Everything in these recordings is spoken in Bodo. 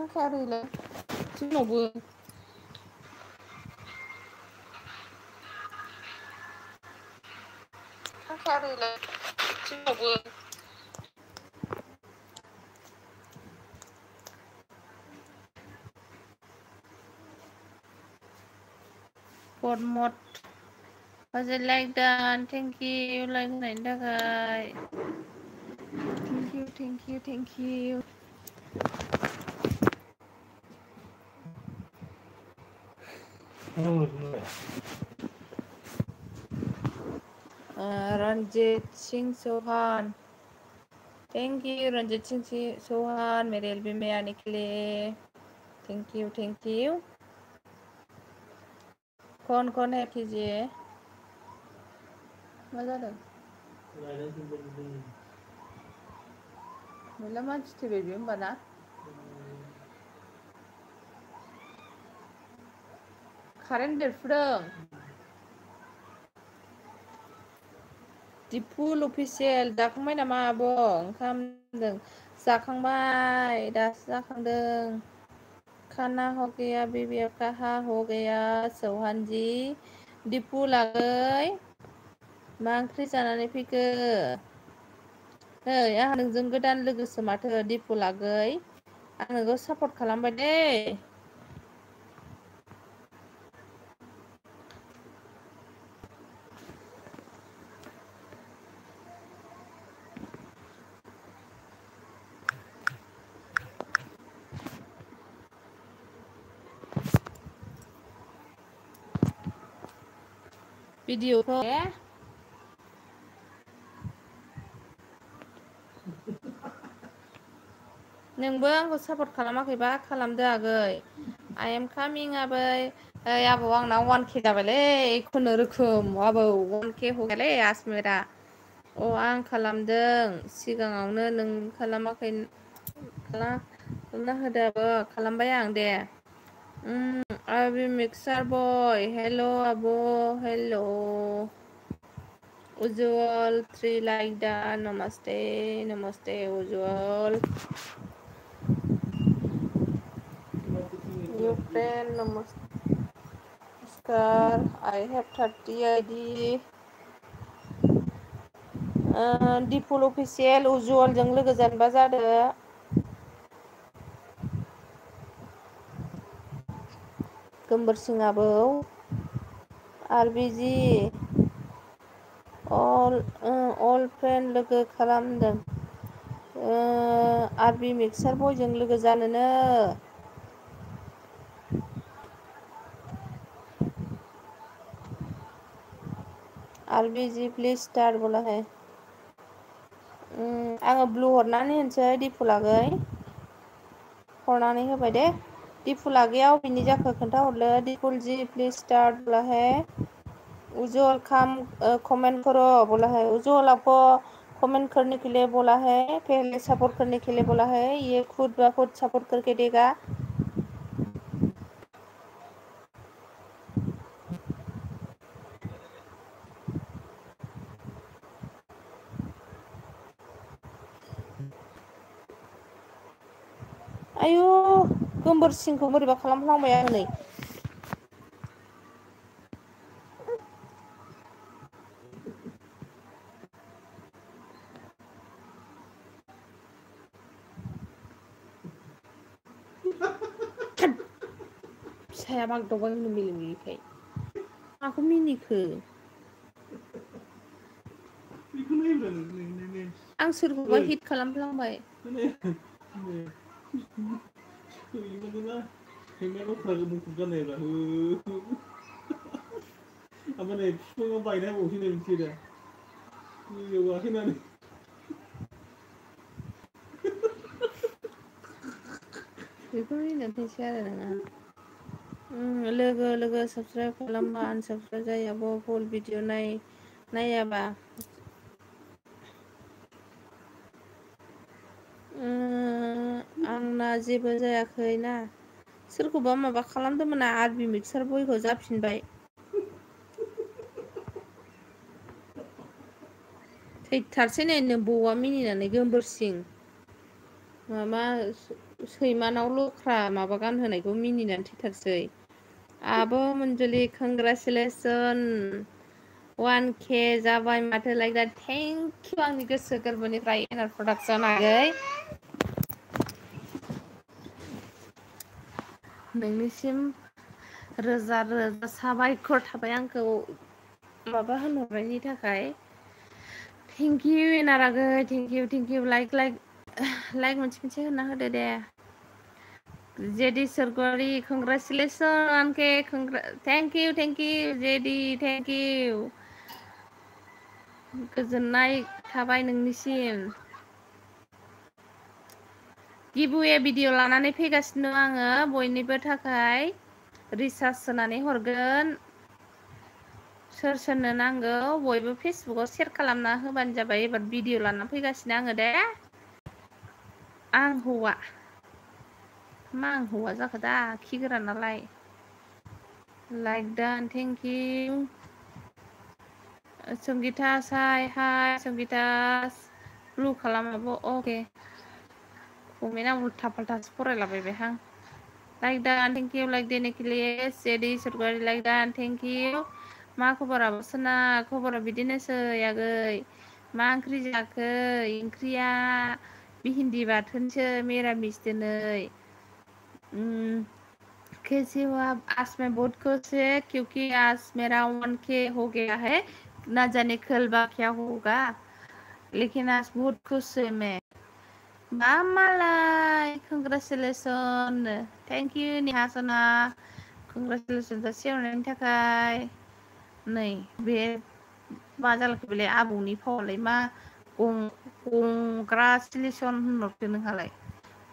थांखायाखैलै जोंनावबो थांखायाखैलै जोंनावबो परमद was it like that? Thank you like होनायनि थाखाय thank you Ranjit Singh Sohan thank you Ranjit Singh Sohan मेरे एल्बम में आने के लिए thank you कौन है कीजिए मा जादों मेला मानसि थैबाय बे होमबा ना कारेन्ट बेरफुदों दिपुल अफिसियेल जाखांबाय नामा आब' ओंखाम जाखांबाय दासो जाखांदों खाना हो गया बीबी कहा हो गया चौहान जी दिपु लागै मा ओंख्रि जानानै फैखो ओइ आंहा नोंजों गोदान लोगोसो माथो दिपु लागै आं नोंखौ सापर्ट खालामबाय दै भिडिअखौ नोंबो आंखौ सापर्ट खालामाखैबा खालामदो आगै आइ एम कामिं आबै ओइ आबौ आंना 1K जाबायलै खुनुरुखुम आबौ 1K हो गयालै आज मेरा आं खालामदों सिगाङावनो नों खालामाखै खालामना होदो आब' खालामबाय आं दे आबि मिक्सार बय हेल' आब' हेल' उज्जवल 3 like that नमस्ते उज्जवल your friend नमस्कार I have 30 ID दिपुल अफिसियेल उज्जवलजों लोगो जानोबा जादो गोमबोर सिं आबौ आरबिजि अल फ्रेन्ड लोगो खालामदों आरबि मिक्सार बयजों लोगो जानोनो आरबिजि प्लिज स्टार बोला है आङो ब्लु हरनानै होनसै दिपुलागै हरनानै होबाय दे दिपुलागैयाव बिनि जाखो खोन्थाहरलो दिपुलजि प्लिज स्टार्ट बोला है उज्जवल खाम कमेंट करो बोला है उज्जवल आपको कमेंट करने के लिए बोला है पहले सपोर्ट करने के लिए बोला है ये खुद ब खुद सपोर्ट करके देगा आयु गोमबोर सिंखौ बोरैबा खालामफ्लांबाय आङो नै फिसाया बागदावबाय होनो मिलि मिलिखाय माखौ मिनिखो आं सोरखौबा हिट खालामफ्लांबाय बेखौ मिनिनोसै आरो नोङो लोगो साबसक्राइब खालामबा आनसाबसक्राइब जायो फुल भिडिअ नायाबा आंना जेबो जायाखै ना सोरखौबा माबा खालामदोंमोन आरबि मिक्सार बयखौ जाफिनबाय थैथारसै नै नों बौआ मिनिनानै गोमबोरसिं माबा सैमानाव लख्रा माबा गानहोनायखौ मिनिनानै थैथारसै। आब' मनजुलि कंग्रेचुलेसन 1K जाबाय माथो लाइक दा थेंक इउ आंनि गोसो गोरबोनिफ्राय इनार प्रडाक्सन आगै नोंनिसिम रोजा रोजा साबायखर थाबाय आंखौ माबा होनहरनायनि थाखाय थेंक इउ इनार आगै थेंक इउ लाइक मोनसे होना होदो दे जेडी सरगयारि कंग्रेचुलेसन के thank you JD thank you गोजोननाय थाबाय नोंनिसिम गिभअवे भिडिअ लानानै फैगासिनो आङो बयनिबो थाखाय रिसार्ज सोनानै हरगोन सोर सोरनो नांगौ बयबो फेसबुकाव शेयार खालामना होबानो जाबाय एबार भिडिअ लाना फैगासिनो आङो दे आं हौवा मा आं हौवा जाखो दा खि गोरा नालाय like done thank U Sangita हाय संगिता ब्लु खालामाबो अके कमेन्ट आं उल्था फाल्थासो फरायलाबायबायहां like done thank you like देनेकिलिस JD Sargiary like done thank you मा खबर आब'सना खबरा बिदिनोसै आगै मा ओंख्रि जाखो ओंख्रिया भिन्दि बाथोनसो मिरामिस दिनै कैसे हो आप आज मैं बहुत खुश है क्योंकि आज मेरा 1K हो गया है ना जाने कल बा क्या होगा लेकिन आज बहुत खुश है मैं मामालाय कंग्रेचुलेसन थेंक इउ निहासना कंग्रेचुलेसन जासिहरनायनि थाखाय नै बे मा जालाखो बेलाय आबौनि फावालाय मा कंग्रेचुलेसन होनहरखो नोंहालाय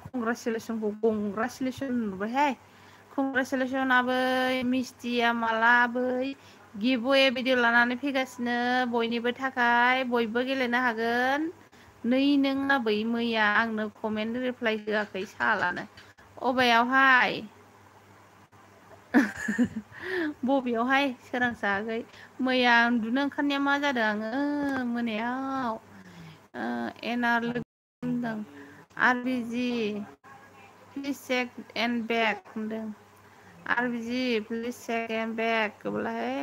कंग्रेचुलेसनखौ कंग्रेचुलेसन होनहरबायहाय कंग्रेचुलेसन आबै मिस्टिया माला आबै गिभअवे भिडिअ लानानै फैगासिनो बयनिबो थाखाय बयबो गेलेनो हागोन नै नों आबै मैया आंनो कमेन्ट रिप्लाय होआखै सालानो अबेयावहाय बबेयावहाय सोरांसागै मैया उन्दुनो ओंखारनाया मा जादों आङो मोनायाव एनार लोगो होनदों आरबिजि प्लिज चेक एन्ड बेक होनदों आरबिजि प्लिज चेक एन्ड बेक होनब्लाहाय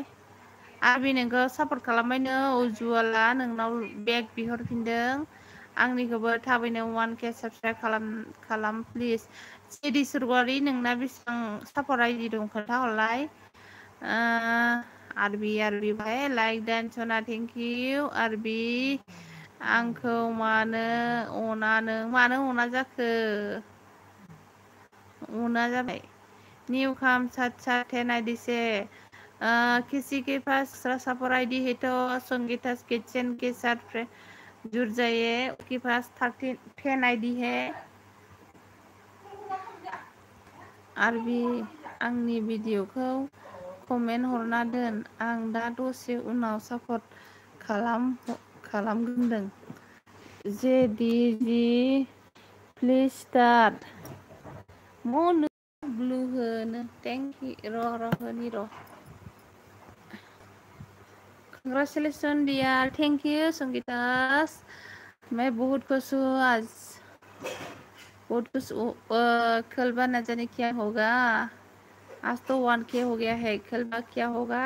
आरबि नोंखौ सापर्ट खालामबायनो उजुवाला नोंनाव बेक बिहरफिनदों आंनिखौबो थाबैनो 1K साबसक्राइब खालाम प्लिज जेडी सरगयारि नोंना बेसेबां सापर्ट आइडि दं खोन्थाहरलाय आरबि बाहाय लाइक डान सना थेंक इउ आरबि आंखौ मानो अना जाखो अना जाबाय न्यू काम साथ टेन आईडी से किसी के पास सपोर्ट आईडी है तो संगीता किचन के साथ जुड़ जाइए उसके पास 10 आईडी है आरबि आंनि भिडिअखौ कमेन्ट हरना दोन आं दा दसे उनाव सापर्ट खालामगोन जेडि प्लिज स्टार्ट मनो ब्लू होनो थेंक इउ होनि र' congratulation dear thank you Sangeeta's मैं बहुत खुश हूँ आज बहुत कुछ कल बा न जाने क्या होगा आज तो 1K हो गया है कल बा क्या होगा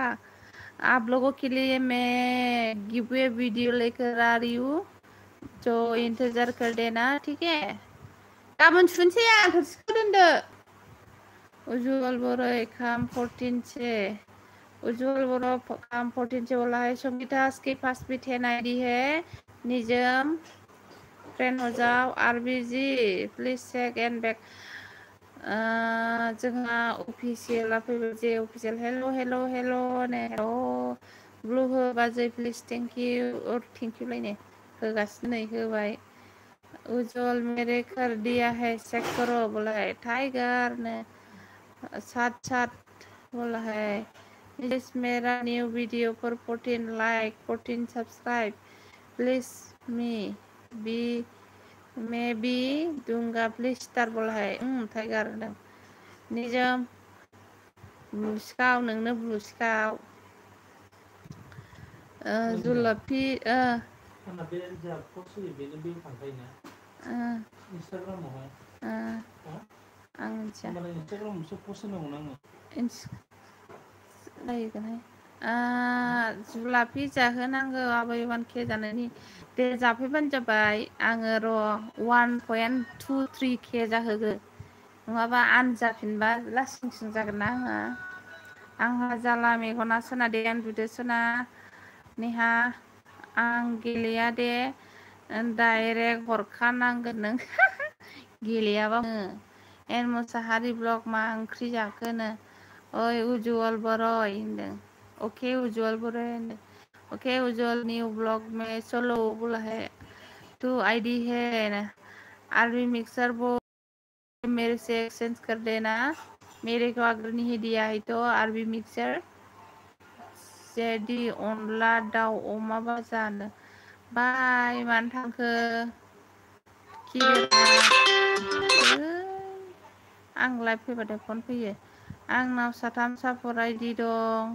आप लोगों के लिए मैं गिवअवे वीडियो लेकर आ रही हूँ जो इंतजार कर देना ठीक है गाबोन सुनसै आं थोरसिखौ दोनदो उज्जवल बर' काम 14 से उज्जवल बर' काम 14 से बोला है संगीता के पास भी 10 आईडी है निजम फ्रेंड हो जाओ आरबिजि प्लिज चेक एन्ड बेक जोंहा अफिसियेला फैबाय जे अफिसियेल हेल' ने ब्लु हो बाजै प्लिज थेंक इउ लायने होगासिनो नै होबाय उज्जवल मेरे कर दिया है चेक करो बोला है टाइगर ने साथ बोला है प्लीज मेरा new video four 14 like 14 subscribe please मैं भी दूंगा प्लीज स्टार बोला है टाइगर होनदों निजम ब्लु स्काउ नोंनो ब्लु स्काउ जुलाफि आं मिथिया जुलाफि जाहोनांगौ आबै 1K जानायनि दे जाफैबानो जाबाय आङो र' 1.23K जाहोगोन नङाबा आनजाफिनबा लासिंसिं जागोन ना आंहा जाला मेगना सोना दे उन्दुदो सोना नेहा आं गेलेया दे डाइरेक्ट हरखानांगोन नों गेलेयाबा एन मोसाहारि ब्लग मा ओंख्रि जाखोनो ओइ उज्जवल बर'य होनदों ओके उज्जवल बर'य होनदों ओके उज्जवल न्यू ब्लॉग में चलो बोला है तू आईडी है आरबी मिक्सर वो मेरे से एक्सचेंज कर देना मेरे को अगर नहीं दिया है तो आरबी मिक्सर जेदि अनला दाउ अमाबा जानो बाय मानो थांखो आं लाइभ फैबाथाय फन फैयो आंनाव 3 सापर आइडि दं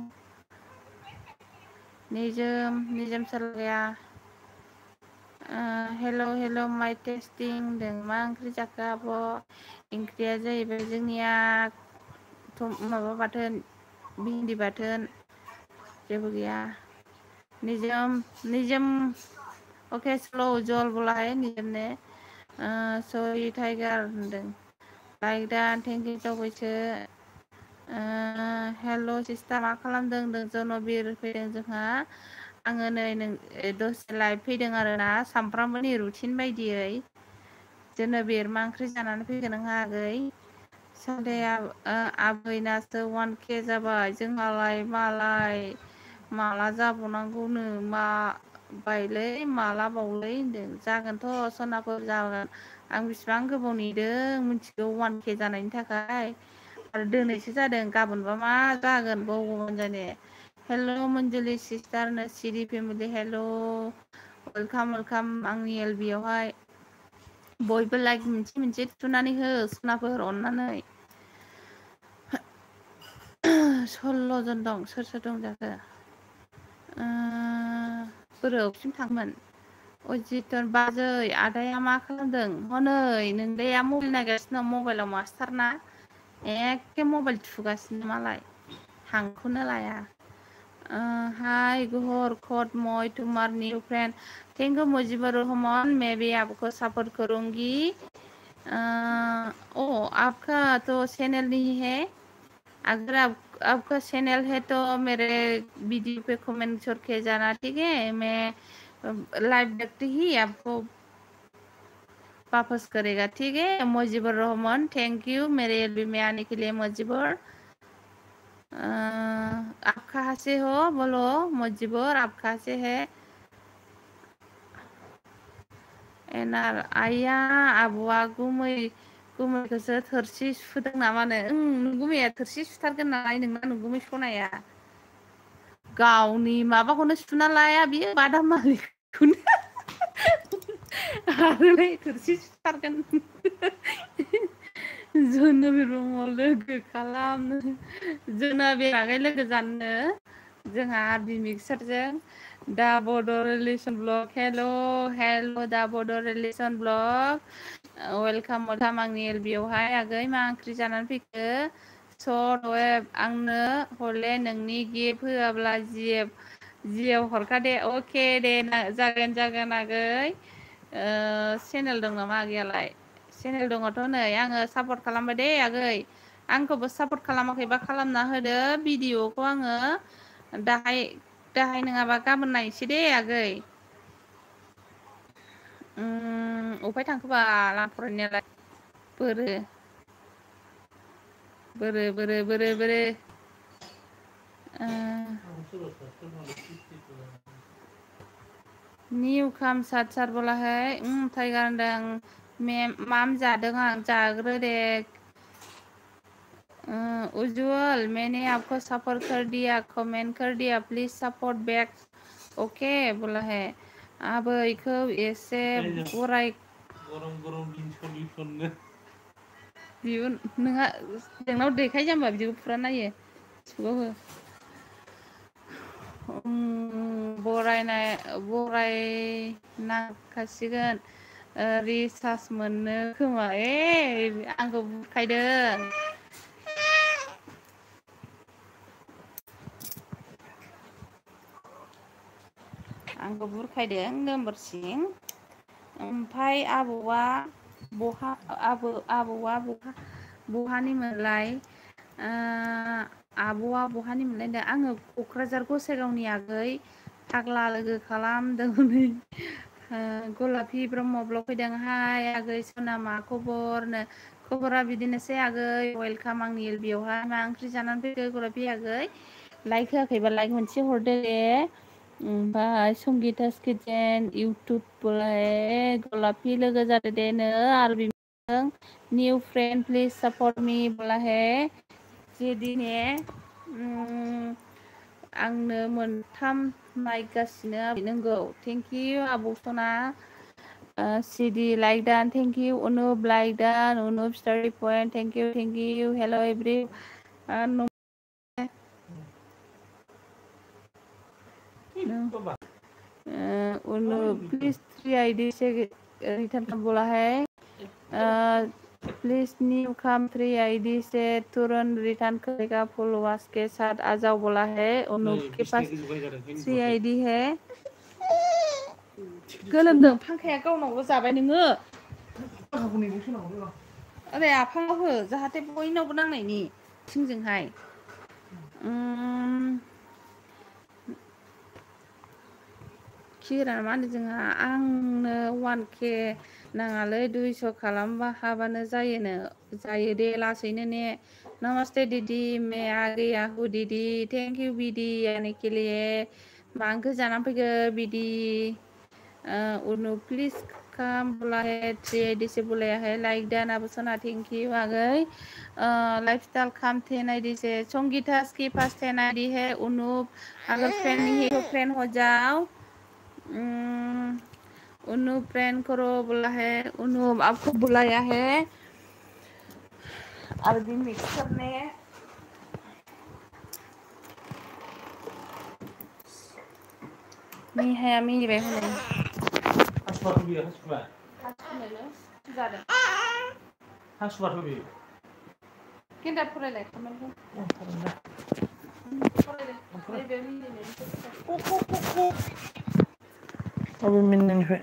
निजोम सालाया हेल' हेल' माइ टेस्टिं होनदों मा ओंख्रि जाखो आब' ओंख्रिया जाहैबाय जोंनिया माबा बाथोन भिन्दि बाथोन जेबो गैया निजोम ओके स्ल' जल बोला है निजोम ने सरि टाइगार होनदों लाइक दा थेंक इउ जावैसो हेल' सिस्टार मा खालामदों होनदों जनबिर फैदों जोंहा आङो नै दसे लाइभ फैदों आरोना सामफ्रामबोनि रुटिन बायदियै जनबिर मा ओंख्रि जानानै फैगोन नोंहा आगै सादाया आबैनासो 1K जाबाय जोंहालाय माला जाबावनांगौनो मा बायलै माला बावलै होनदों जागोनथ' सनाफोर जागोन आं बेसिबां गोबाव नेदों मिथिगौ 1K जानायनि थाखाय आरो दिनैसो जादों गाबोनबा मा जागोन भगबान जाने हेल' मन्जुलि सिस्टार सिरि फेमिलि हेल' वेलकाम आंनि एलबियावहाय बयबो लाइक मोनसे थुनानै हो सनाफोर अननानै 16 जन दं सोर दं जाखो बोरोबसिम थांमोन अजितन बाजै आदाया मा खालामदों हनै नोंदाया मबाइल नायगासिनो दं मबाइलाव मास्टारना एखे मबाइल थुगासिनो मालाय हांखौनो लाया हाय गुहर खोट मैं तुम्हार new friend thank you Mujibur Rahman मैं भी आपको सपोर्ट करूंगी ओ आपका तो चैनल नहीं है अगर आपका चैनल है तो मेरे वीडियो पे कमेंट करके जाना ठीक है मैं लाइव देखते ही आपको वापस करेगा ठीक है मुजीबर रहमान थैंक यू मेरे एलबी में आने के लिए मुजीबर आप कहाँ से हो बोलो मुजीबर आप कहाँ से है एनार आइया आब'आ गुमैखौसो थोरसि सुदों नामानो गुमैया थोरसि सुथारगोन नालाय नोंना नोंगुमै सनाया गावनि माबाखौनो सुना लाया बियो बादामालिखौनो आरो थोरसि सुथारगोन जोनोबि रुमाव लोगो खालामनो जोनोबि बागै लोगो जानो जोंहा आरबि मिक्सारजों दा बड' रिलेसन ब्लग हेल' दा बड' रिलेसन ब्लग वेलकाम आंनि एलबियावहाय आगै मा ओंख्रि जानानै फैखो सर्ट वेब आंनो हरले नोंनि गिफ्ट होआब्ला जिएव हरखा दे अके दे जागोन आगै चेनेल दं नामा आगैयालाय चेनेल दङथ' नै आङो सापर्ट खालामबाय दे आगै आंखौबो सापर्ट खालामाखैबा खालामना होदो भिडिअखौ आङो दाहाय नङाबा गाबोन नायनोसै दे आगै अफाय थांखोबा आं फरायनायालाय बोरो न्यू काम सार बोला है टाइगार होनदों माम जादों आं जाग्रो दे उज्जवल मैंने आपको सपोर्ट कर दिया कमेंट कर दिया प्लीज सपोर्ट बैक ओके बोला है आबैखौ एसे बराय बिबो नोंहा नोंनाव देखाय जाम्बा बिदिखौ फुरा नायो सुगाव हो बरायनांखासिगोन रिसार्ज मोननो खोमा आंखौ बुरखायदों आंखौ बुरखायदों नम्बरसिं ओमफ्राय आबौआ बहानिमोनलाय आब'आ बहानिमोनलाय होनदों आङो क'क्राझार गसाइगावनि आगै फाग्ला लोगो खालामदोंमोन गलापि ब्रह्म ब्लग फैदों हाय आगै सना मा खबरनो खबरा बिदिनोसै आगै वेलकाम आंनि बेयावहाय मा ओंख्रि जानानै फैखो गलापि आगै लाइक होआखैबा लाइक मोनसे हरदो दे ओमफ्राय संगितास किटचेन इउटुबलाय गलापि लोगो जादो दे नो आरो बिजों new friend please support me बोलाहे जेदिने आंनो मोनथाम नायगासिनो नंगौ थेंक इउ आब' सना सिडि like done thank you Anup like done Anup star point thank you hello' every Anup please 3 ID से रिटर्न कर बोला है प्लीज न्यू कम 3 आईडी से तुरंत रिटर्न करेगा फॉलोअर्स के साथ आ जाओ बोला है अनुप के पास 3 आईडी है गोलोमदों फांखाया गावनावल' जाबाय नोङो ओरै आफाङाव हो जाहाथे बयनावबो नांनायनि थिंजोंहाय खिरा मा होनो जोंहा आंनो 1K नाङालै 200 खालामबा हाबानो जायो दे लासैनो ने नमस्ते दीदी मैं आ गई हूँ दीदी थैंक यू बीदी आने के लिए मा ओंख्रि जानानै फैखो बिदि उनु प्लीज काम बोला है 3 आईडी से बुलाया है लाइक डान अब सोना थैंक यू आ गई लाइफस्टाइल काम 10 आईडी से संगीता के पास 10 आईडी है उनुप अगर फ्रेंड नहीं है तो फ्रेंड हो जाओ उनुप फ्रेंड करो बोला है उनुप आपको बुलाया है अरबी मिक्स करने मिहाया मिनिबाय हनै गेन्दा फरायलाय खामानिखौ अबे मिनिनायनिफ्राय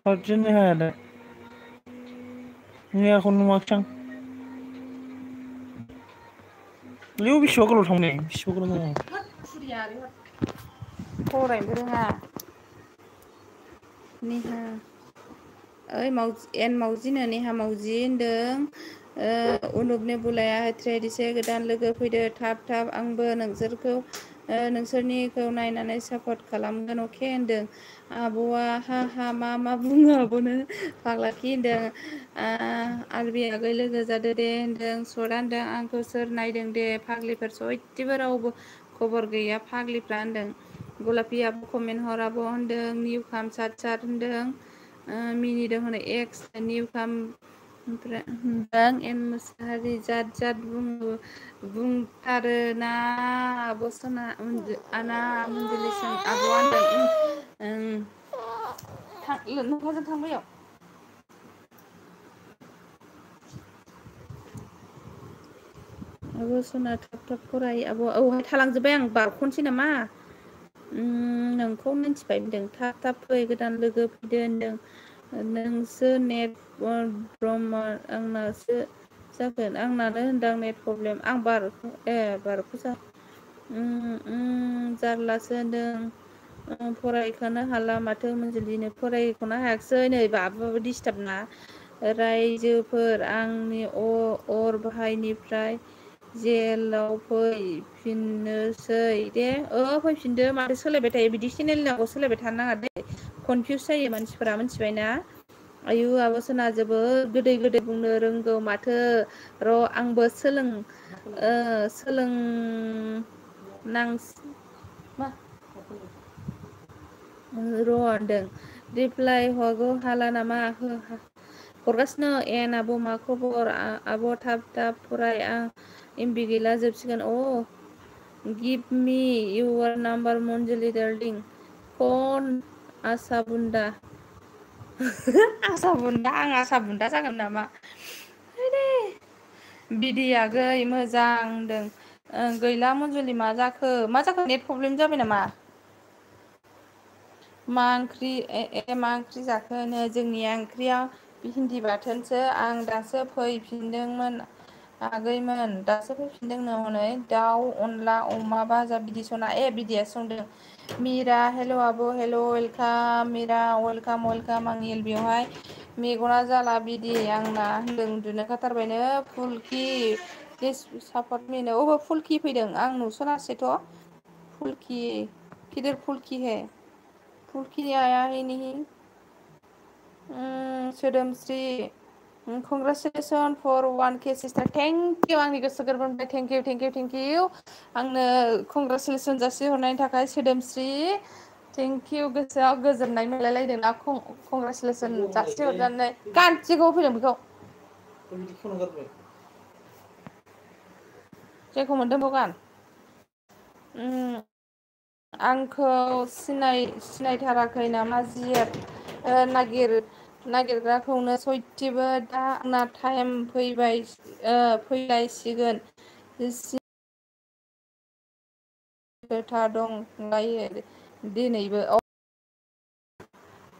हरफिन हाया मैयाखौ नुवाखै आं लेव बेसेबा गोलाव थांनाय बेसेबा गोलाव दङ फरायनोबो रोङा नेहा ओइ मावजिनो नेहा मावजि होनदों उनुपने बुलाया है ट्रेडिसे गोदान लोगो फैदो थाब आंबो नोंसोरनिखौ नायनानै सापर्ट खालामगोन अके होनदों आब'आ हा मा बुङो आब'नो फाग्लाखि होनदों आरबि आगै लोगो जादो दे होनदों सरा होनदों आंखौ सोर नायदों दे फाग्लिफोर सयथिबो रावबो खबर गैया फाग्लिफ्रा होनदों गलापि आब' कमेन्ट हर आब' होनदों निउ खाम सात होनदों मिनिदों हनै एक्स निउ खाम ओमफ्राय होनदों एन मुसाहारि जाद बुंथारो ना आब' सना आना मन्जुलिजों आब'आ होनदों नोंखौजों थांबायाव आब' सना थाब फराय आब' औहाय थालांजोब्बाय आं बारख'नोसै नामा नोंखौ मिन्थिबाय होनदों थाब फै गोदान लोगो फैदो होनदों नोंसो नेट ब्रह्म आंनासो जागोन आंनानो होनदां नेट प्रब्लेम आं बारखौ जारलासो होनदों फरायखानो हाला माथो मोनजुलिनो फरायखनो हायाखिसै नै बाबुआबो डिस्टार्ब ना रायजोफोर आंनि अर बाहायनिफ्राय जेलाव फैफिननोसै दे फैफिनदो माथो सोलायबाय थायो बिदि चेनेलनांगौ सोलायबाय थानो नाङा दे कनफिउस जायो मानसिफोरा मिथिबायना आयु आब' सना जोबोद गोदै बुंनो रोंगौ माथो र' आंबो र' होनदों रिप्लाय हरगौ हाला नामा हरगासिनो एन आब' मा खबर आब' थाब फराय एमबि गैला जोबसिगोन give me your number Manjuli darling फन आसा बुन्दा आसा बुन्दा आं आसा बुन्दा जागोन नामा बिदिया गै मोजां होनदों गैला मन्जुलि मा जाखो नेट प्रब्लेम जाबाय नामा मा ओंख्रि जाखोनो जोंनिया ओंख्रिया भिन्दि बाथोनसो आं दासो फैफिनदोंमोन आगैमोन दासो फैफिनदों हनै दाउ अनला अमा बाजा बिदि सना बिदिया संदों मिरा हेल' आब' हेल' वेलकाम मिरा वेलकाम आंनि बेवहाय मेगना जाला बिदि आंना होनदों उन्दुनो खाथारबायनो फुलखि सापर्ट मिनो अबे फुलखि फैदों आं नुसनासैथ' फुलखि किधर फुलखि है फुलखि आया ही नहीं Sodomsri congratulation for 1K sister thank you आंनि गोसो गोरबोनिफ्राय थेंक इउ आंनो कंग्रेचुलेसन जासिहरनायनि थाखाय सोदोमस्रि थेंक इउ गोसोआव गोजोननाय मोनलायलायदों ना कंग्रेचुलेसन जासिहरनानै गानथिखौ फैदों बेखौ जेखौ मोन्दों बेखौ गान आंखौ सिनायथाराखै नामा जियाब नागिरग्राखौनो सयथिबो दा आंना टाइम फैलायसिगोन खोथा दंलायो दिनैबो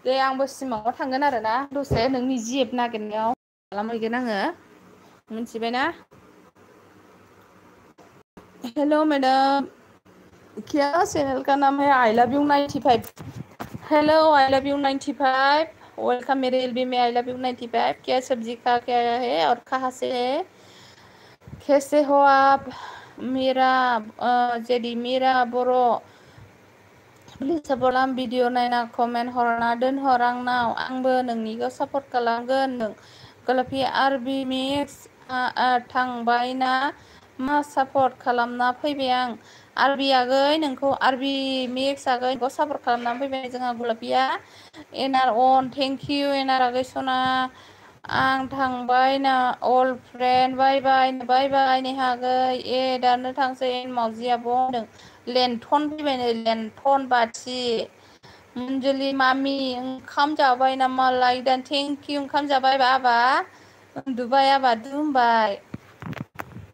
दे आंबो सिमाङाव थांगोन आरोना दसे नोंनि जिएप नागिरनायाव खालामहैगोन आङो मिथिबायना हेल' मेडाम क्या चैनल का नाम है I love you 95 hello I love you 95 welcome मेरे एलबी में आई लव यू 95 क्या सब्जी का क्या है और कहाँ से है कैसे हो आप मेरा जेडी मेरा बर' प्लिज सापर्ट आं भिडिअ नायना कमेन्ट हरना दोनहर आंनाव आंबो नोंनिखौ सापर्ट खालामगोन नों गलापि आरबि मिक्स थांबाय ना मा सापर्ट खालामना फैबाय आं आरबि आगै नोंखौ आरबि मिक्स आगै नोंखौ सापर्ट खालामनानै फैबाय जोंहा गलापिया एनआर अन थेंक इउ एनआर आगै सना आं थांबाय ना अल फ्रेन्ड बाय नेहा आगै दानो थांसै मावजिया बुंदों लेन्थन फैबाय लेन्थन बाथि मन्जुलि मामि ओंखाम जाबाय नामा लायदान थेंक इउ ओंखाम जाबाय बाबा उन्दुबाय आबा दुमबाय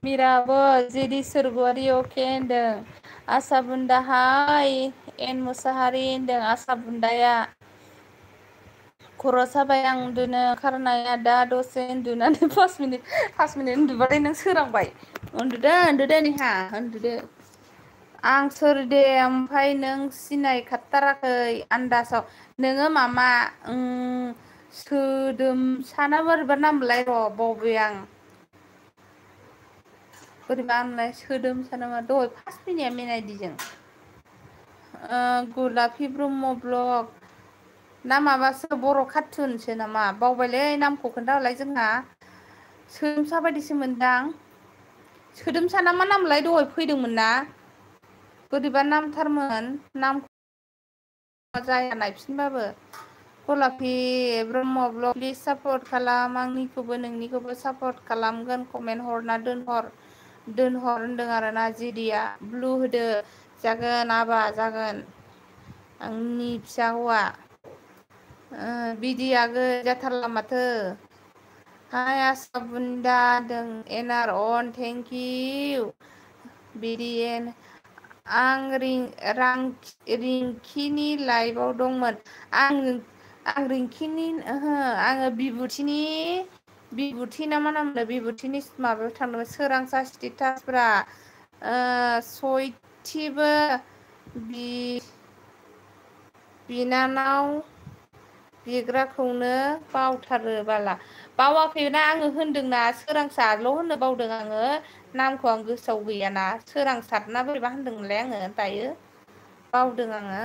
मिराबो जिडि सोरगोयारि अके होनदों आसा बुन्दा हाय एन मुसाहारि होनदों आसा बुन्दाया खर' साबाय आं उन्दुनो ओंखारनाया दा दसे उन्दुनानै 5 मिनिट उन्दुबाथाय नों सोरांबाय उन्दुदो नेहा उन्दुदो आं सोर दे ओमफ्राय नों सिनायखाथाराखै आन्दासाव नोङो मामा सोदोमसाना बोरैबा नामलाय र' बावबाय आं बोरैबा आमलाय सोदोमसा नामा दहाय फार्स्ट फैनाया मेन आइडिजों गलापि ब्रह्म ब्लग ना माबासो बर' कार्टुनसो नामा बावबायलै नामखौ खोन्थाहरलाय जोंहा सोदोमसा बायदिसो मोनदां सोदोमसा ना मा नामलाय दहाय फैदोंमोन ना बोरैबा नामथारमोन नाम जाया नायफिनबाबो गलापि ब्रह्म ब्लग प्लिज सापर्ट खालाम आंनिखौबो नोंनिखौबो सापर्ट खालामगोन कमेन्ट हरना दोनहर होनदों आरोना जिडिया ब्लु होदो जागोन आबा जागोन आंनि फिसा हौवा बिदि आगै जाथारला माथो हाय आसा बुन्दा दों एनआर अन थेंक इउ बिरिएन आं रिंकिनि लाइभआव दंमोन आं रिंकिनि आङो बिबुथि ना मा नामनो बिबुथिनि माबायाव थांदोंमोन सोरांसा स्टेटासफ्रा सयथिबो बिनानाव बिग्राखौनो बावथारो बाला बावाखैना आङो होनदोंना सोरांसाल' होननो बावदों आङो नामखौ आं गोसोआव गैयाना सोरांसारना बोरैबा होनदोंमोनलाय आङो दायो बावदों आङो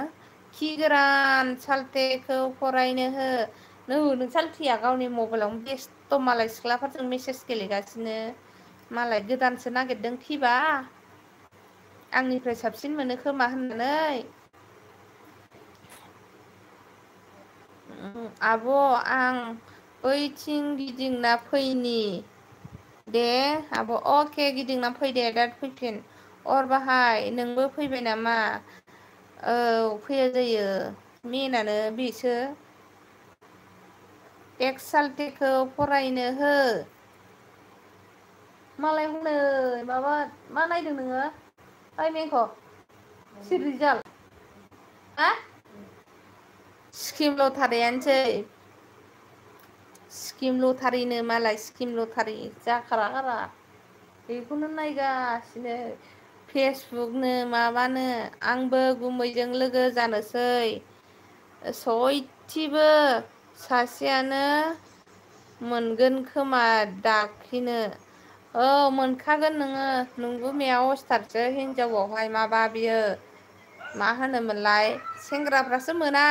खि गोरान सालथेखौ फरायनो हो नों सालथेया गावनि मबाइलावनो बेस्थ' मालाय सिख्लाफोरजों मेसेज गेलेगासिनो मालाय गोदानसो नागिरदों फिबा आंनिफ्राय साबसिन मोनो खोमा होननानै आब' आं बैथिं गिदिंना फैनि दे आब' अके गिदिंना फै दे दा फैफिन अर बाहाय नोंबो फैबाय नामा औ फैया जायो मेनानो बेसो एक्सालटेखौ फरायनो हो मालाय हनै माबा मा नायदों नोङो ओइ मेंख' सिरिजाल्ट हा स्किम लटारियानोसै स्किम लटारिनो मालाय स्किम लटारि जाखाला गारा बेखौनो नायगासिनो फेसबुकनो माबानो आंबो गुमैजों लोगो जानोसै सयथिबो सासेयानो मोनगोन खोमा दाखिनो औ मोनखागोन नोङो नोंगुमैया अस्टादसो हिनजावआवहाय माबा बियो मा होनोमोनलाय सेंग्राफ्रासो मोना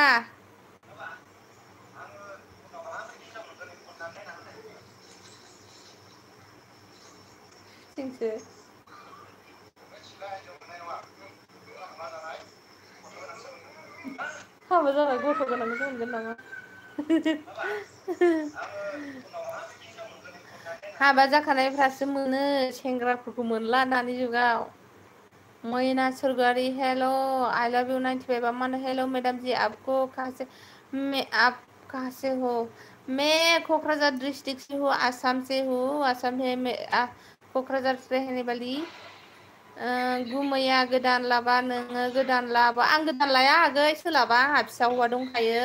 जोंसो हाबा जाबाय गथ' गोनांसो मोनगोन नामा हाबा जाखानायफ्रासो मोनो सेंग्राफोरखौ मोनला दानि जुगाव मैना सरगारी hello' I love you 95 Aman hello madam ji आपको कहाँ से मैं आप कहाँ से हो मैं कोकराझार डिस्ट्रिक्ट से हूँ आसाम से हूँ आसाम है मैं क'क्राझार रहने वाली गुमैया गोदान लाबा नोङो गोदान लाबा आं गोदान लाया आगै सोलाबा आंहा फिसा हौवा दंखायो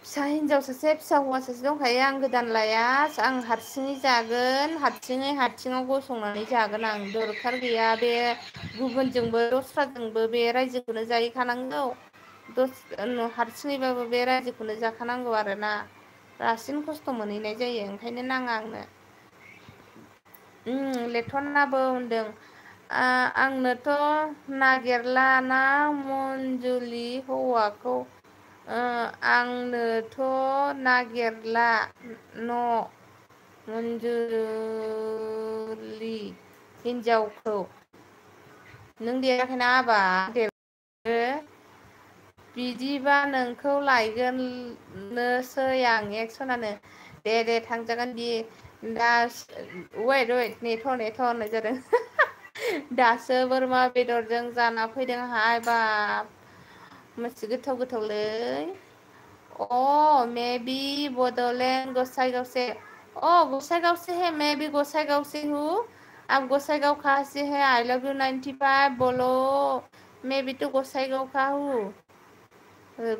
फिसा हिनजाव सासे फिसा हौवा सासे दंखायो आं गोदान लाया आं हारसिङै जागोन हारसिङाव गसंनानै जागोन आं दरखार गैया बे गुबुनजोंबो दस्राजोंबो बे रायजोखौनो जाहैखानांगौ हारसिङैबाबो बे रायजोखौनो जाखानांगौ आरोना रासिन खस्थ' मोनहैनाय जायो ओंखायनो नाङा आंनो लेथनाबो होनदों आंनोथ' नागिरला ना मनजुलि हौवाखौ आंनोथ' नागिरला न' मन्जुलि हिन्जावखौ नों देराखैना आबा देरदो बिदिबा नोंखौ लायगोननोसै आं एक्सनानो दे थांजागोन दि दा वेट नेथ' होननाय जादों दासो बोरमा बेदरजों जाना फैदोंहाय बाब मासे गोथावलै मे बि बड'लेण्ड गोसाइगावसे गोसाइगाव से है मैं भी गोसाइगाव से हूँ अब गोसाइगाव कहाँ से है आई लव यू 95 बोलो मैं भी तो गोसाइगाव का हूँ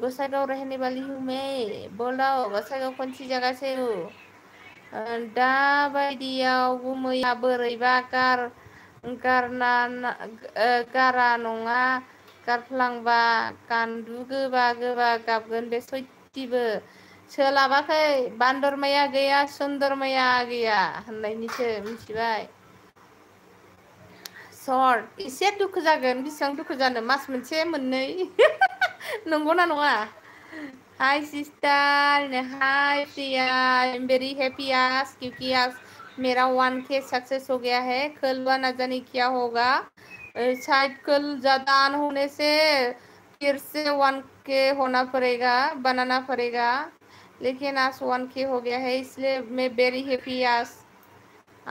गोसाइगाव रहने वाली हूँ मैं बोलो गोसाइगाव कौन सी जगह से हूँ दा बायदियाव गुमैया बोरैबा गारा नङा गारफ्लांबा गान्दु गोबा गाबगोन बे सयथिबो सोलाबाखै बान्दरमाया गैया सुन्दरमाया गैया होननायनिसो मिथिबाय सर्ट एसे दुखु जागोन बेसेबां दुखु जानो मास मोनसे मोननै नंगौना नङा हाय सिस्टार हाय प्रिया आई एम वेरी हैप्पी आज क्योंकि आज मेरा 1K सक्सेस हो गया है कल ना जाने क्या होगा शायद कल ज्यादा ऑन होने से फिर से 1K बनाना पड़ेगा लेकिन आज 1K हो गया है इसलिए मैं वेरी हैप्पी आज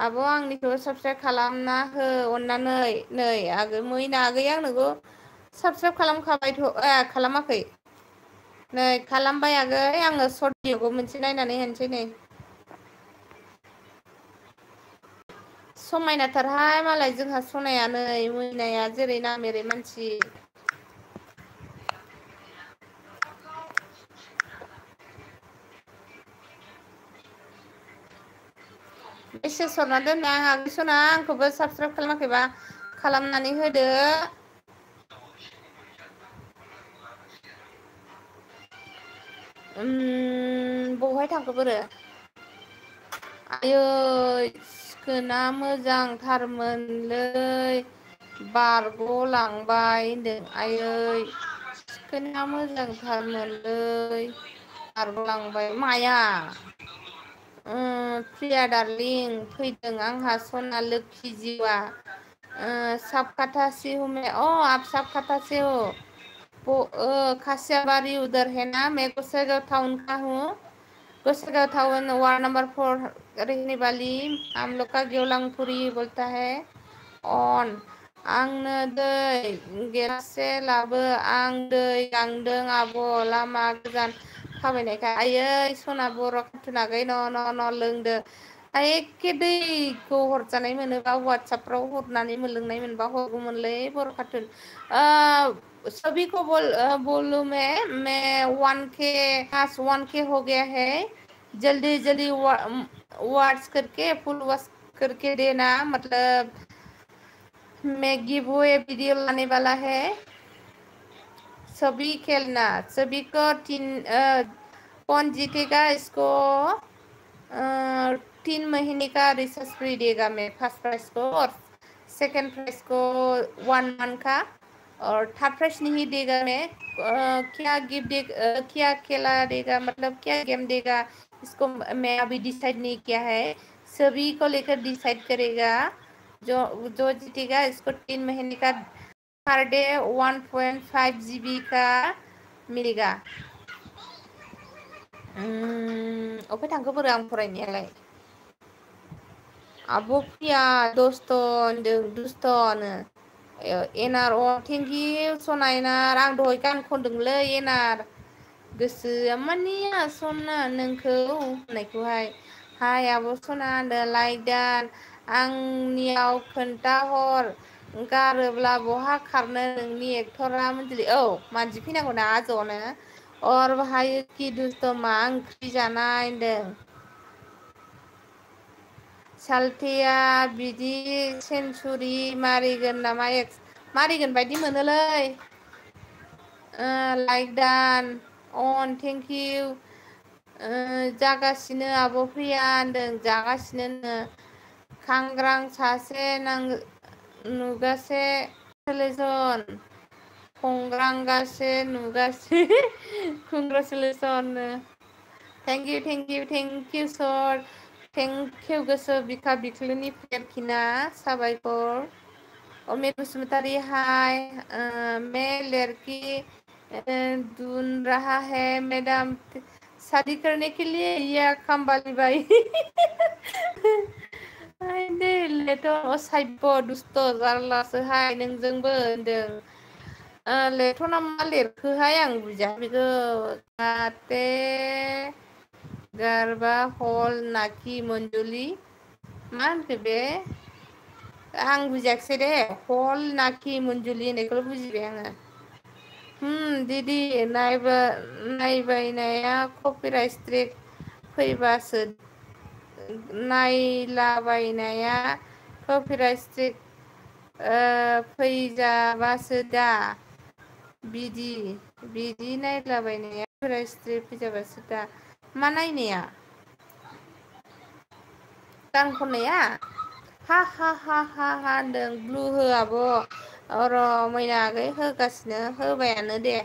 आब' आंनिखौ साबसक्राइब खालामना हो अननानै नै आगै मैना आगै आंनोबो साबसक्राइब खालामखाबायथ' खालामाखै नै खालामबाय आगै आङो सर्ट भिडिअ'खौ मोनसे नायनानै होनोसै नै समायनाथारहाय मालाय जोंहा सनाया नै मैनाया जेरै ना मेरै मानसि मेसेज हरना दोननो आं आगै सना आंखौबो साबसक्राइब खालामाखैबा खालामनानै होदो बहाय थांखो बोरो आयै सिखोना मोजांथारमोनलै बारग'लांबाय होनदों आयै सिखोना मोजांथारमोनलै बारग'लांबाय माया प्रिया दारलिं फैदों आंहा सना लोखि जिउआ सबकथा से हूँ मैं आप सबकथा से हो खासियाबारी उधर है ना मैं गोसाईगांव टाउन का हूँ गोसाईगांव टाउन वार्ड नंबर 4 रहने वाली हम लोग का गेवलांगपुरी बोलता है ऑन आंनो दै गिलाससे लाबो आं दै गांदों आब' लामा गोजान थाबायनायखाय आयै सना बर' खाथुनाखै न' लोंदो एखे दैखौ हरजानाय मोनोबा वाट्सएपफ्राव हरनानै मोनलोंनाय मोनबा हरगौमोनलै बर' कार्टुन सभी को बोलूं मैं 1K हो गया है जल्दी जल्दी वाट्स करके फुल वॉच करके देना मतलब मैं गिव अवे वीडियो लाने वाला है सभी खेलना सभी को कौन जीतेगा इसको 3 महीने का रिचार्ज फ्री देगा मैं फर्स्ट प्राइज को और सेकंड प्राइज को 1 मंथ का और थर्ड प्राइज नहीं देगा मैं क्या गिफ्ट देगा क्या खेला देगा मतलब क्या गेम देगा इसको मैं अभी डिसाइड नहीं किया है सभी को लेकर डिसाइड करेगा जो जीतेगा इसको 3 महीने का पर डे 1.5 GB का मिलेगा अबे थांखो बोरो आं फरायनायालाय आब' प्रिया दुस्त होनो एनार थेंक इउ सना एनार आं दहाय गान खनदोंलै एनार गोसोआ मानिया सना नोंखौ होननायखौहाय हाय आब' सना होनदों लाइक दान आंनियाव खोन्थाहर गारोब्ला बहा खारनो नोंनि एक्टरा मोनजोलै औ मानसि फैनांगौ ना आज'नो और बाहाय कि दुस्त मा ओंख्रि जानाय होनदों सालथेया बिदि सेन्सुरि मारिगोन नामा मारिगोन बायदि मोनोलै लाइक दान अन थेंक इउ जागासिनो आब' प्रिया होनदों जागासिनो खांग्रां सासे नुगासे सेलेसन खंग्रांगासे नुगासे congratulation thank you sir thank you गोसो बिखा बिख्लोनि फेरखिना साबायखर अमित बसुमतारी हाय मैं लड़की ढूंढ रहा है मैडम शादी करने के लिए या खामबाली बाई दे लेथ' साइब दुस्त जारलासोहाय नोंजोंबो होनदों लेथ'ना मा लिरखोहाय आं बुजिया बेखौ जाहाथे गारबा हल नाखि मन्जुलि मा होनखो बे आं बुजियाखिसै दे हल नाखि मन्जुलि होननायखौल' बुजिबाय आङो दिदि नायबायनाया कपिराइट स्ट्राइक फैबासो नायलाबायनाया कपिराइट स्ट्राइक फैजाबासो दा बिदि नायलाबायनाया कपिराइट स्ट्राइक फैजाबासो दा मा नायनाया गान खननाया हा होनदों ब्लु हो आब' र' मैना आगै होगासिनो होबायानो दे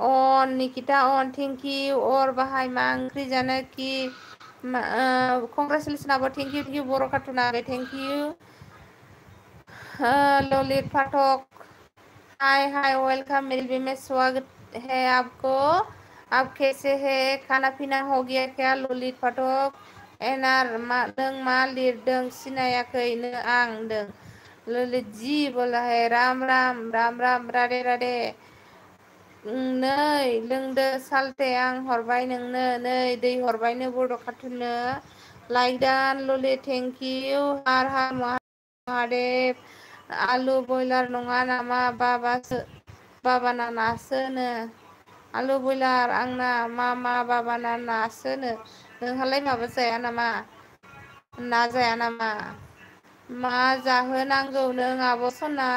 अन निकिता अन थेंक इउ और बाहाय मा ओंख्रि जानो कि कंग्रेचुलेसन आब' थेंक इउ बर' कार्टुन आगै thank you Lalit Pathak hi welcome मेरी में स्वागत है आपको आप कैसे है खाना पीना हो गया क्या ललित पाठक एनार नों मा लिरदों सिनायाखैनो आं होनदों ललित जी बोला है राम राम राधे राधे नै लोंदो सालथे आं हरबाय नोंनो नै दै हरबायनो बड' कार्टुननो लाइक दान ललित थेंक इउ हार महादेब आलु बयलार नङा नामा बाबाना नासोनो आलु बयलार आंना मा बाबाना नासोनो नोंहालाय माबा जाया नामा ना जाया नामा मा जाहोनांगौ नों आब' सना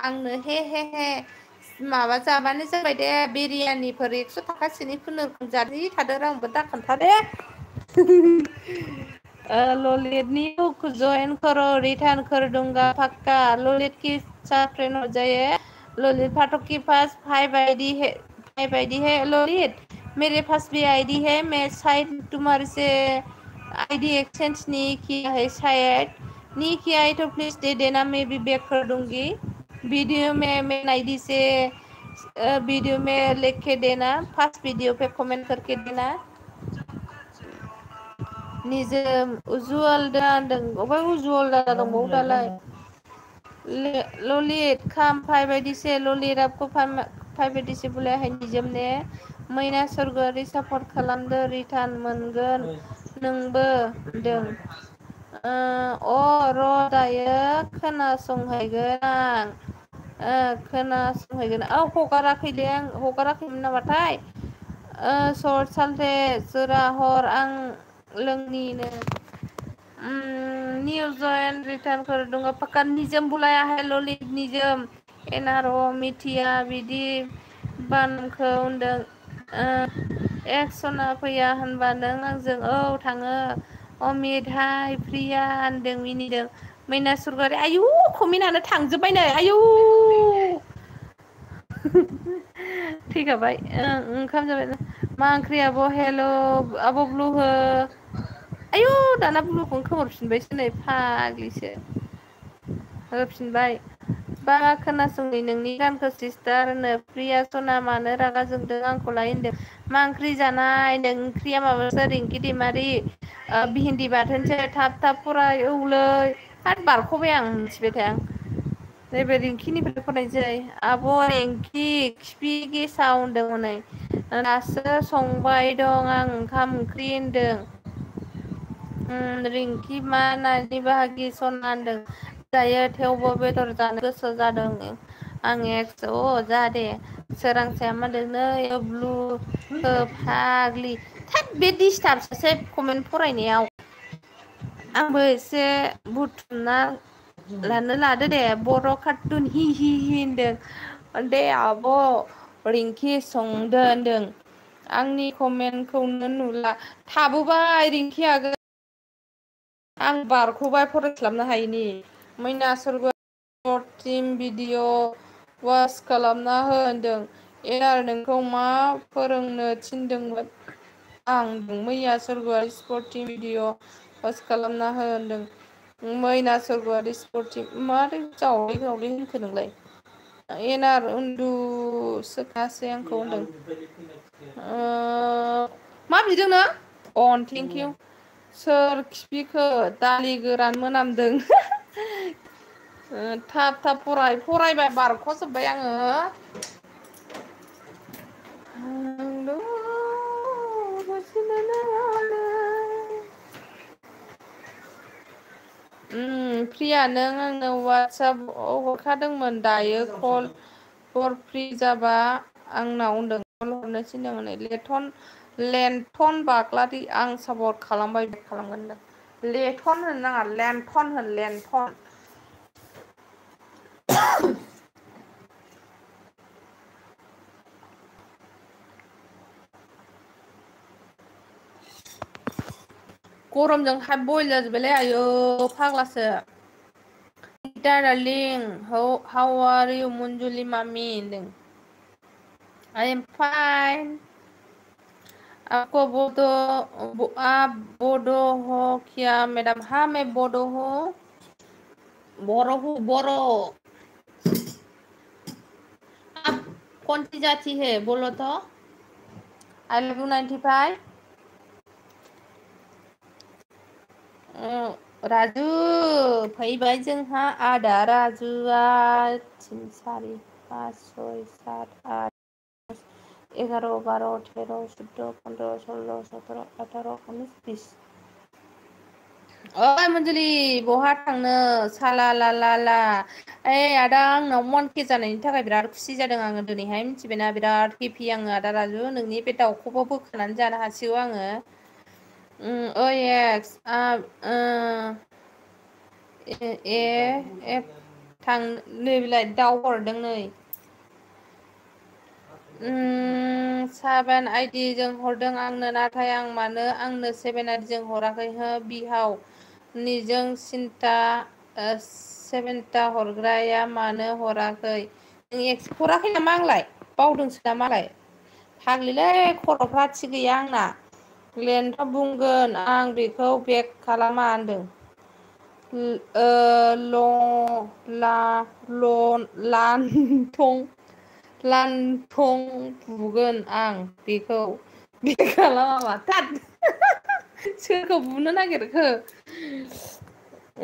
आंनो हे माबा जाबानो जाबाय दे बिरियानिफोर 100 थाखासोनि खुनुरुखुम जानो थादो रावनोबो दा खोन्था दे ललित न्यू ज्वाइन करो रिटर्न कर दूंगा पक्का ललित की फ्रेंड हो जाए ललित फाटक के पास 5 आईडी है ललित मेरे पास भी आईडी है मैं शायद तुम्हारे से आईडी एक्सचेंज नहीं किया है शायद नहीं किया है तो प्लीज दे देना मैं भी बैक कर दूंगी वीडियो में मेन आईडी से वीडियो में लिख के देना फर्स्ट वीडियो पे कमेंट करके देना निजोम उजुवल दोनदों अबे उजुवल दा दंबावो दालाय ललित खाम फाइबायदिसे ललित आपको फाइबायदिसे बुलायाहाय निजोम ने मैना सरगोआरि सापर्ट खालामदो रिटार्न मोनगोन नोंबो दों र' दायो खोनासंहैगोन आं खोनासंहैगोन हगाराखैलै आं हगाराखैमोन नामाथाय सर्ट सालथे जोरा हर आं लोंनिनो न्यू जॉइन रिटार्न कर दूंगा पक्का निजम बुलाया है ललित निजोम एनआर मिथिया बिदि बानखौ होनदों एक्सना फैया होनबा नों आंजों थाङो अमित हाय प्रिया होनदों मिनिदों मैना सरगयारि आयु कमेन्टआनो थांजोब्बाय नै आयु थैखाबाय ओंखाम जाबाय मा ओंख्रि आब' हेल' आब' ब्लु हो आयु दाना ब्लुखौनो खोमोरफिनबायसो नै फाग्लिसो होफिनबाय बारा खोनासंनि नोंनि गानखौ सिस्टारनो प्रिया सना मानो रागा जोंदों आंखौ लाय होनदों मा ओंख्रि जानाय नों ओंख्रिया माबासो रिंकि दैमारि भिन्दि बाथोनसो थाब थाब फराय औलै आरो बारख'बाय आं मिथिबाय थाया नैबे रिंकिनिफ्राय फरायनोसै आब' रिंकि खिफि गेसाव होनदों हनै दासो संबाय दं आं ओंखाम ओंख्रि होनदों रिंकि मा नानि बाहागि सना होनदों जायो थेवबो बेदर जानो गोसो जादों आं जा दे सोरांसाया मा होनदों नै ब्लु फाग्लि थोद बे डिसटार्ब सासो कमेन्ट फरायनायाव आंबो एसे बुथुमना लानो लादो दे बर' कार्टुन हि हि हि होनदों दे आब' रिंकि संदो होनदों आंनि कमेन्टखौनो नुला थाबोबाय रिंकि आगै आं बारख'बाय फराय खालामनो हायिनि मैना सरगयारि टिम भिडिअ वाच खालामना हो होनदों एनार नोंखौ मा फोरोंनो थिनदोंमोन आं मैया सरगयारि स्पर्टिं भिडिअ वाच खालामना हो होनदों मैना सरगयारि स्पर्टिं मारै जावले जावले होनखो नोंलाय एनार उन्दुसोखासै आंखौ होनदों मा बिदों नों अन थेंकिउ सोर खिफिखो दालि गोरान मोनामदों थाब थाब फरायबाय बारख'जोब्बाय आङो प्रिया नों आंनो वाट्सआपआव हरखादोंमोन दायो कल फर फ्रि जाबा आंनाव होनदों कल हरनो थिनदों लेन्थन बाग्लारि आं सापर्ट खालामबाय बेक खालामगोन होनदों लेथन होनो नाङा लेन्थन होन लेन्थन गरमजों हाफ बयल जाजोब्बायलै आयौ फाग्लासो darling how are you Manjuli मामि होनदों आई एम फाइन आपको आप बोडो हो क्या मैडम हाँ मैं बोडो हूँ बोरो आप कौन सी जाति है बोलो तो आई लव यू 95 राजु फैबाय जोंहा आदा राजुआ 3 4 5 6 7 8 11 12 13 14 15 16 17 18 19 20 ओइ मन्जुलि बहा थांनो साला ला ला ला ओइ आदा आंनाव 1K जानायनि थाखाय बिराद खुसि जादों आङो दिनैहाय मिथिबायना बिराद हेपि आङो आदा राजु नोंनि बे दाउखौबो बोखानानै जानो हासिगौ आङो ओइ एक्स थां नैबिलाय दाउ हरदों नै 7 आइडि जों हरदों आंनो नाथाय आं मानो आंनो 7 आइडि जों हराखै हो बिहाव निजों सिन्था 7ता हरग्राया मानो हराखै नों एक्स हराखै नामा आंलाय बावदोंसो ना मालाय फाग्लिलै खर'फ्रा थिग गैया आंना लेन्थआ बुंगोन आं बेखौ बेक खालामा होनदों लानथं बुगोन आं बेखौ बे खालामाबा सोरखौ बुनो नागिरखो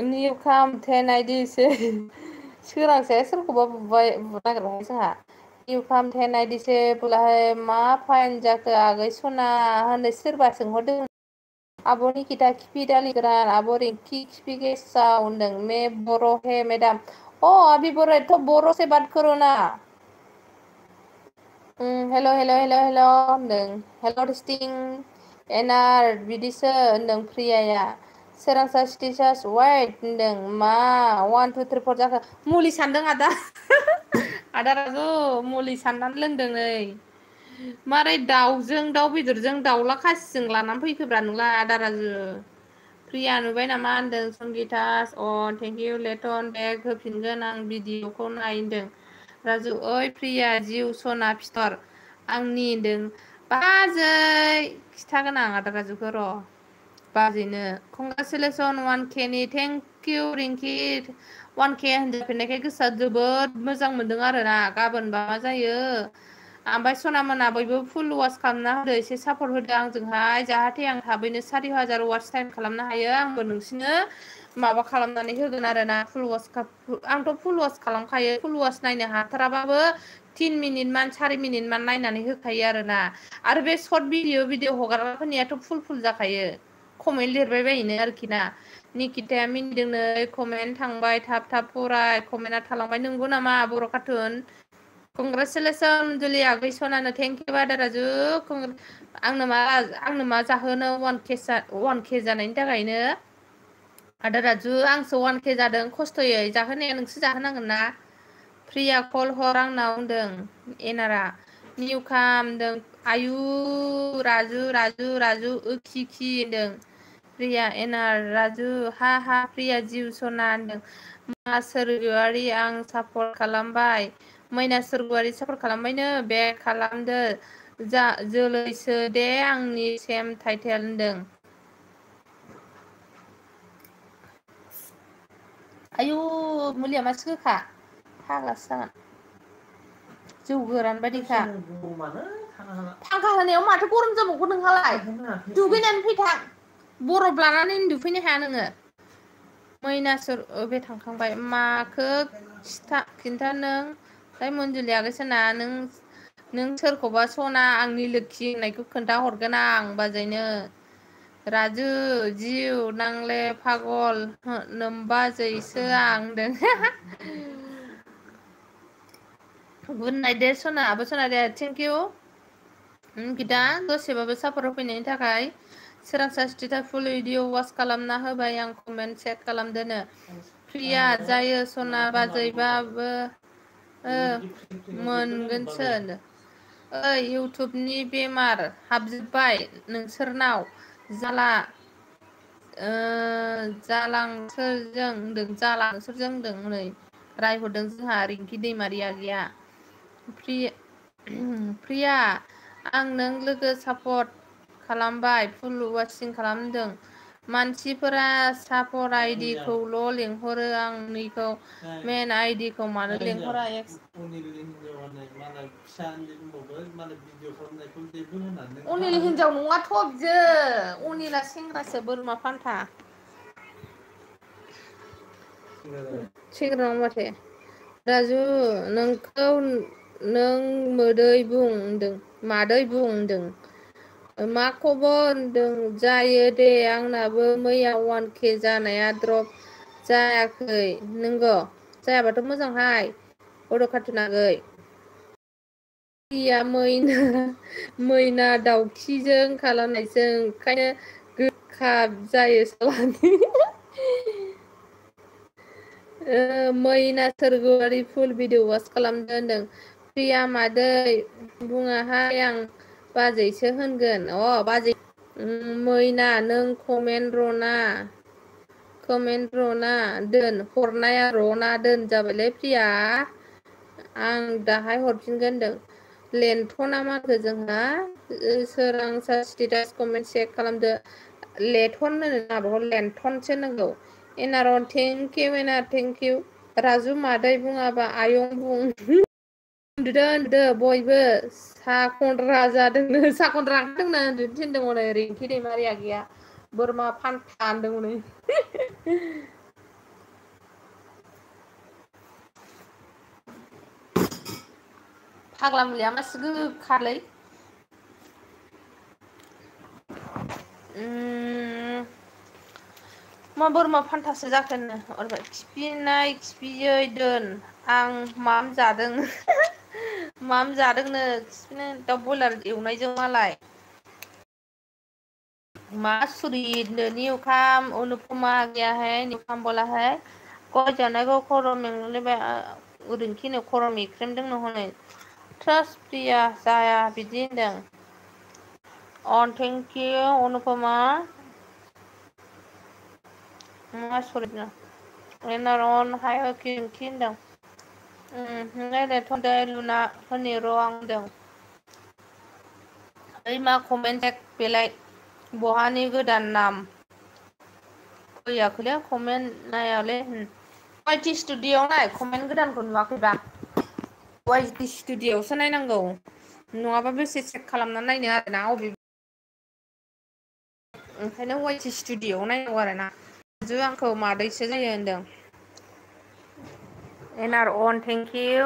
निउ काम 10 आइडिसो सोरांसाया सोरखौबा बुनो नागिरबाय जोंहा निउ काम 10 आइडिसो बुलाहाय मा फाइन जाखो आगै सना होननो सोरबा सोंहरदों आब'नि खिथा खिफि दालिग्रान आब' रिंकी खिफि गेसाव होनदों मे बर' हे मेडाम अभी बर' तो बर' से बात करो ना हेल' हेल' हेल' हेल' होनदों हेल' टेस्टिं एनार बिदिसो होनदों प्रियाया सोरांसा स्टेटास वाइट होनदों मा 1 2 3 4 जाखो मुलि सानदों आदा आदा राजु मुलि साननानै लोंदों नै मारै दाउजों दाउ बेदरजों दाउला खासिजों लानानै फैखोब्रा नोंलाय आदा राजु प्रिया नुबाय नामा होनदों संगितास थेंक इउ लेटन बेग होफिनगोन आं भिडिअखौ नायदों राजु ओइ प्रिया जिउ सना फिथर आंनि होनदों बाजै खिथागोन आं आदा राजुखौ र' बाजैनो कंग्रेचुलेसन 1K नि थेंक इउ रिंकि 1K होनजाफिननायखाय गोसोआ जोबोद मोजां मोनदों आरोना गाबोनबा मा जायो ओमफ्राय सना मोना बयबो फुल वास खालामना होदो एसे सापर्ट होदो आंजोंहाय जाहाथे आं थाबैनो 4000 वाच टाइम खालामनो हायो आंबो नोंसिनो माबा खालामनानै होगोन आरोना फुल वास आंथ' फुल वास खालामखायो फुल वास नायनो हाथाराबाबो 3 मिनिट मान 4 मिनिट मान नायनानै होखायो आरोना आरो बे सर्ट भिडिअ हगारग्राफोरनियाथ' फुल जाखायो कमेन्ट लिरबाय बायनो आरोखि ना निकिताया मिनिदों नै कमेन्ट थांबाय थाब थाब फराय कमेन्टआ थालांबाय नंगौ नामा बर' कार्टुन कंग्रेचुलेसन अनजुलि आगै सनानो थेंक इउ आदा राजु आंनो मा जाहोनो 1K जानायनि थाखायनो आदा राजु आंसो 1K जादों खस्थ'यै जाहोनाया नोंसो जाहोनांगोन ना प्रिया कल हर आंनाव होनदों एनारा निउ काम होनदों आयु राजु राजु राजु खि होनदों प्रिया एनार राजु हा प्रिया जिउ सना होनदों मा सोरगोआरि आं सापर्ट खालामबाय मैना सोरगोआरि सापर्ट खालामबायनो बे खालामदो जोलैसो दे आंनि सेम टाइटेल होनदों आयु मुलिया मासे गोखा फाग्लासो जागोन जौ गोरान बायदिखा फांखा होनायाव माथो गरम जाबावगौ नोंहालाय दुगैनानै फैथां बरफ लानानै उन्दुफैनो हाया नोङो मैनासोर बे थांखांबाय माखो खिन्था नों मन्जुलि आगैसोना नों सोरखौबा सना आंनि लोखि होननायखौ खोन्था हरगोन आं बाजैनो राजु जिउ नांले फागल नोमबाजैसो आं होनदों गुड नाइट दे सना आब' सना दे थेंक इउ गिदा दसेबाबो सापर्ट होफैनायनि थाखाय सोरांसा स्टेटास फुल भिडिअ वाच खालामना होबाय आं कमेन्ट चेक खालामदोनो प्रिया जायो सना बाजैबाबो मोनगोनसो ओइ इउटुबनि बेमार हाबजोब्बाय नोंसोरनाव जालांसोरजों होनदों नै रायहरदों जोंहा रिंकि दैमारि आगैया प्रिया आं नों लोगो सापर्ट खालामबाय फुल वाचिं खालामदों मानसिफोरा सापर्ट आइडिखौल' लिंहरो आंनिखौ मेन आइडिखौ मानो लिंहरा अनिल हिनजाव नङाथ' बियो अनिला सेंग्रासो बोरमा फान्था सेंग्रा नङा माथो राजु नोंखौ नों मादै बुं होनदों मा खबर होनदों जायो दे आंनाबो मैया 1K जानाया द्रप जायाखै नंगौ जायाबाथ' मोजांहाय बड' कार्टुन आगै मैना दाउखिजों खालामनायजों ओंखायनो गोखा जायो सालानि मैना सोरगोआरि फुल भिडिअ वाच खालामदों होनदों प्रिया मादै बुङाहाय आं बाजैसो होनगोन बाजै मैना नों कमेन्ट रना दोन हरनाया रना दोन जाबायलै प्रिया आं दाहाय हरफिनगोन होनदों लेन्थना माखो जोंहा सोरांसा स्टेटास कमेन्ट चेक खालामदो लेथन होनो नांगौ लेन्थनसो नांगौ एनारन thank you NR thank you Raju मादै बुङाबा आयं बुं उन्दुदो बयबो साखनद्रा जादोंनो साखनद्रा ओंखारदोंनो उन्दुनो थिनदों हनै रिंकि दैमारि आगैया बोरमा फान्था होनदों हनै फाग्ला मुलिया मासे गोखालै मा बोरमा फान्थासो जाखोनो अरबाय खिफिनाय खिफियै दोन आं माम जादों माम जादोंनो खिफिनो दाउ बयलार एवनायजों मालाय मासुरिनो निउखाम अनुपमा गया है निउखाम बोला है गय जानायखौ खर' मेंलुलायबाय ओरैनोखिनो खर' मेख्रेमदोंनो हनै ट्रास्ट फ्रिया जाया बिदि होनदों अन थेंक इउ अनुपमा मासुरिनो एनारन हाय खि होनदों रायलायथ'दो लुना होनि र' आं होनदों ओइ मा कमेन्ट बेलाय बहानि गोदान नाम फैयाखैलै कमेन्ट नायालै वाइटि स्टुडिय'आव नाय कमेन्ट गोदानखौ नुवाखैबा वाइटि स्टुडिय'आवसो नायनांगौ नङाबा बेसे चेक खालामना नायनो आरोना अबे ओंखायनो वाइटि स्टुडिय'आव नायनांगौ आरोना जो आंखौ मादैसो जायो होनदों एनार अन थेंक इउ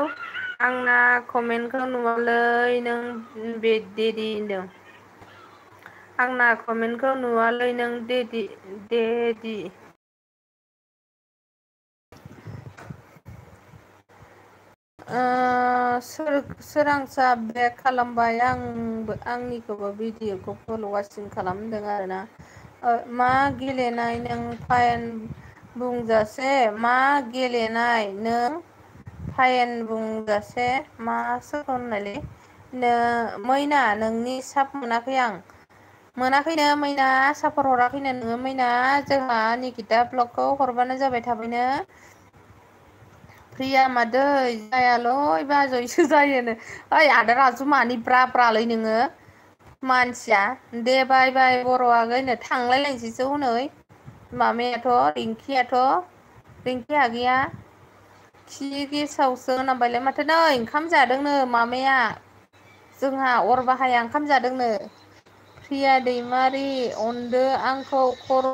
आंना कमेन्टखौ नुवालै नों बे देदि होनदों आंना कमेन्टखौ नुवालै नों देदि सोरांसा बेक खालामबाय आंनिखौबो भिडिअखौ फल'गासिनो खालामदों आरोना मा गेलेनाय नों फाइन बुंजासे मा गेलेनाय नों फायेन बुंजासे मा सोर होननायलै मैना नोंनि साब मोनाखै आं मोनाखैनो मैना सापर हराखैनो नोङो मैना जोंहा निकिता ब्लगखौ हरबानो जाबाय थाबैनो प्रिया मादै जायाल' बाजैसो जायोनो ओइ आदा राजु मानि ब्रा ब्रालै नोङो मानसिया दे बाय बाय बर' आगैनो थांलायलायनोसैसो हनै मामायाथ' रिंखि आगैया खि गेसावसो नांबायलाय माथो नै ओंखाम जादोंनो मामाया जोंहा अर बाहाया ओंखाम जादोंनो प्रिया दैमारि अनदो आंखौ खर'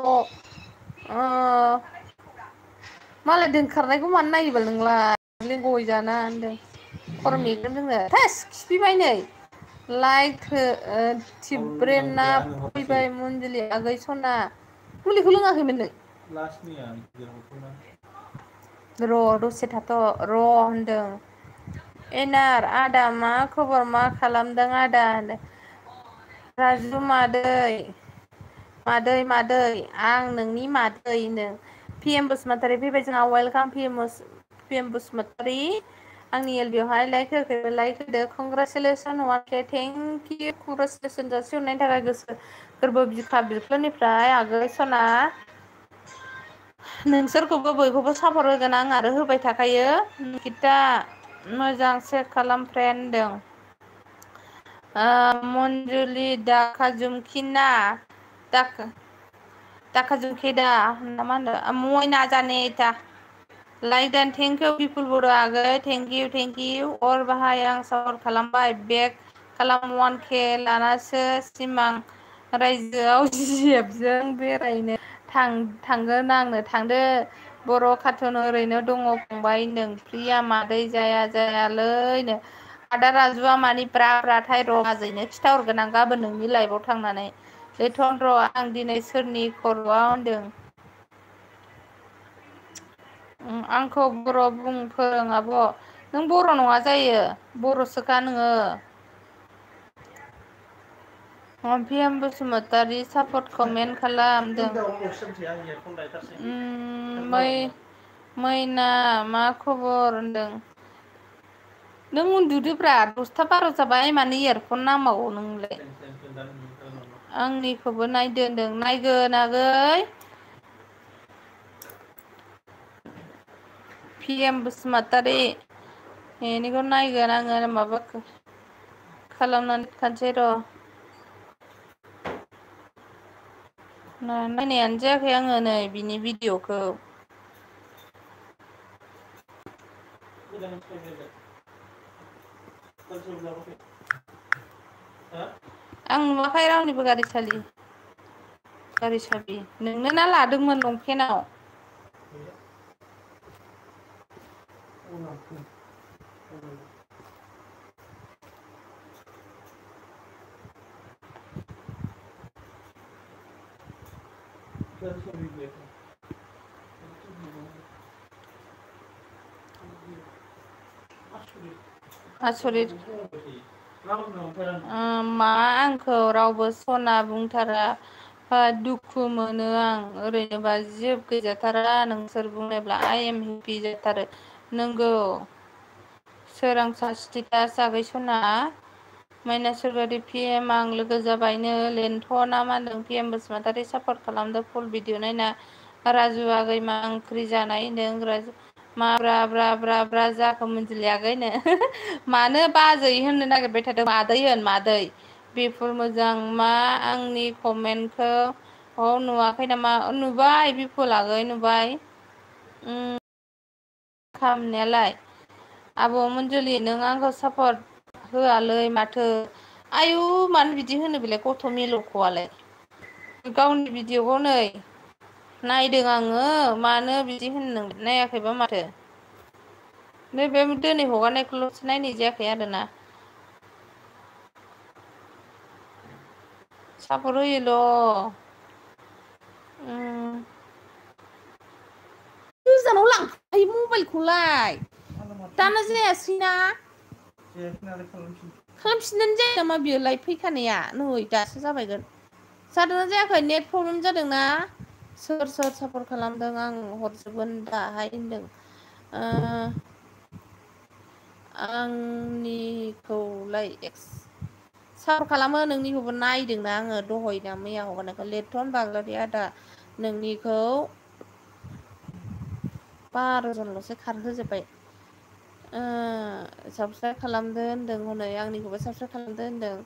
मालाय दोनखारनायखौ मानो नायोबाल नोंलाय गय जाना होनदों खर' मेगनदोंनो थोस खिफिबाय नै लाइक थिब्रेना फैबाय मन्जुलि आगै सना मुलिखौ लोङाखैमोन नों र' दसे थाथ' र' होनदों एनार आदा मा खबर मा खालामदों आदा होनदों राजु मादै आं नोंनि मादैनो पि एम बसुमतारी फैबाय जोंहा वेलकाम पि एम बसुमतारी आंनि एल बेवहाय लाइक होआखैबा लाइक होदो कंग्रेसुलेसन अवाके थेंक इउ कंग्रेसुलेसन जासिहरनायनि थाखाय गोसो गोरबो बिखा बिख्लोनिफ्राय आगै सना नोंसोरखौबो बयखौबो सापर्ट होगोन आं आरो होबाय थाखायो निकिता मोजां चेक खालाम फ्रेन्ड होनदों मन्जुलि दाखा जुमखिदा ना मा होनदों मयना जाने था लाइक दान थेंक इउ पिपुल बर' आगै थेंक इउ अर बाहाय आं सापर्ट खालामबाय बेक खालाम 1K लानासो सिमां रायजोआव जिएफजों बेरायनो थांगोन आंनो थांदो बर' कार्टुन ओरैनो दङ फंबाय होनदों प्रिया मादै जायालैनो आदा राजुआ मानि ब्रा ब्राथाय र' बाजैनो खिथाहरगोन आं गाबोन नोंनि लाइफआव थांनानै लेथन र' आं दिनै सोरनि खर'आव होनदों आंखौ बर' बुं फोरों आब' नों बर' नङा जायो बर'सोखा नोङो P M Basumatary support comment खालामदों मैना मा खबर होनदों नों उन्दुदोब्रा 10ता 12 जाबाय मानो इयारफन नामावो नोंलाय आंनिखौबो नायदो होनदों नायगोन आगै पि एम बसुमतारी बेनिखौ नायगोन आङो माबाखौ खालामनानै थानोसै र' नायनायानो जायाखै आङो नै बिनि भिडिअ'खौ आं नुवाखै रावनिबो गारि सालि गारि साबि नोंनो ना लादोंमोन लंपेन्टआव आसरित मा आंखौ रावबो सना बुंथारा दुखु मोनो आं ओरैनोबा जेबो गैजाथारा नोंसोर बुंनायब्ला आइ एम हेपि जाथारो नंगौ सोरांसा स्टेटास आगैसना माइनासुरबारि PM आं लोगो जाबायनो लेन्थ' ना मा होनदों PM बसुमतारी सापर्ट खालामदों फुल भिडिअ नायना राजु आगै मा ओंख्रि जानाय होनदों राजु मा ब्रा ब्रा ब्रा ब्रा जाखो मोनजिलायागैनो मानो बाजै होननो नागिरबाय थादों मादै होन मादै बेफोर मोजां मा आंनि कमेन्टखौ नुवाखै नामा नुबाय बिफुलागै नुबाय खालामनायालाय आब' मनजुलि नों आंखौ सापर्ट होआलै माथो आयु मानो बिदि होनो बेलाय गथ' मिलौखौआलाय गावनि भिडिअखौ नै नायदों आङो मानो बिदि होनो नायाखैबा माथो नैबे दिनै हगारनायखौल'सो नायनाय जायाखै आरोना सापर्ट होयोल' गोजानाव लांफायो मबाइलखौलाय दाना जायासैना खालामफिननानै जाया नामा बियोलाय फैखानाया नै दासो जाबायगोन जादोंना जायाखै नेट प्रब्लेम जादोंना सोर सापर्ट खालामदों आं हरजोबगोन दाहाय होनदों आंनिखौलाय सापर्ट खालामो नोंनिखौबो नायदोंना आङो दहयना मैया हगारनायखौ लेटन बाग्लारि आदा नोंनिखौ 12 जनल'सो खारहोजोब्बाय साबसक्राइब खालामदो होनदों हनै आंनिखौबो साबसक्राइब खालामदो होनदों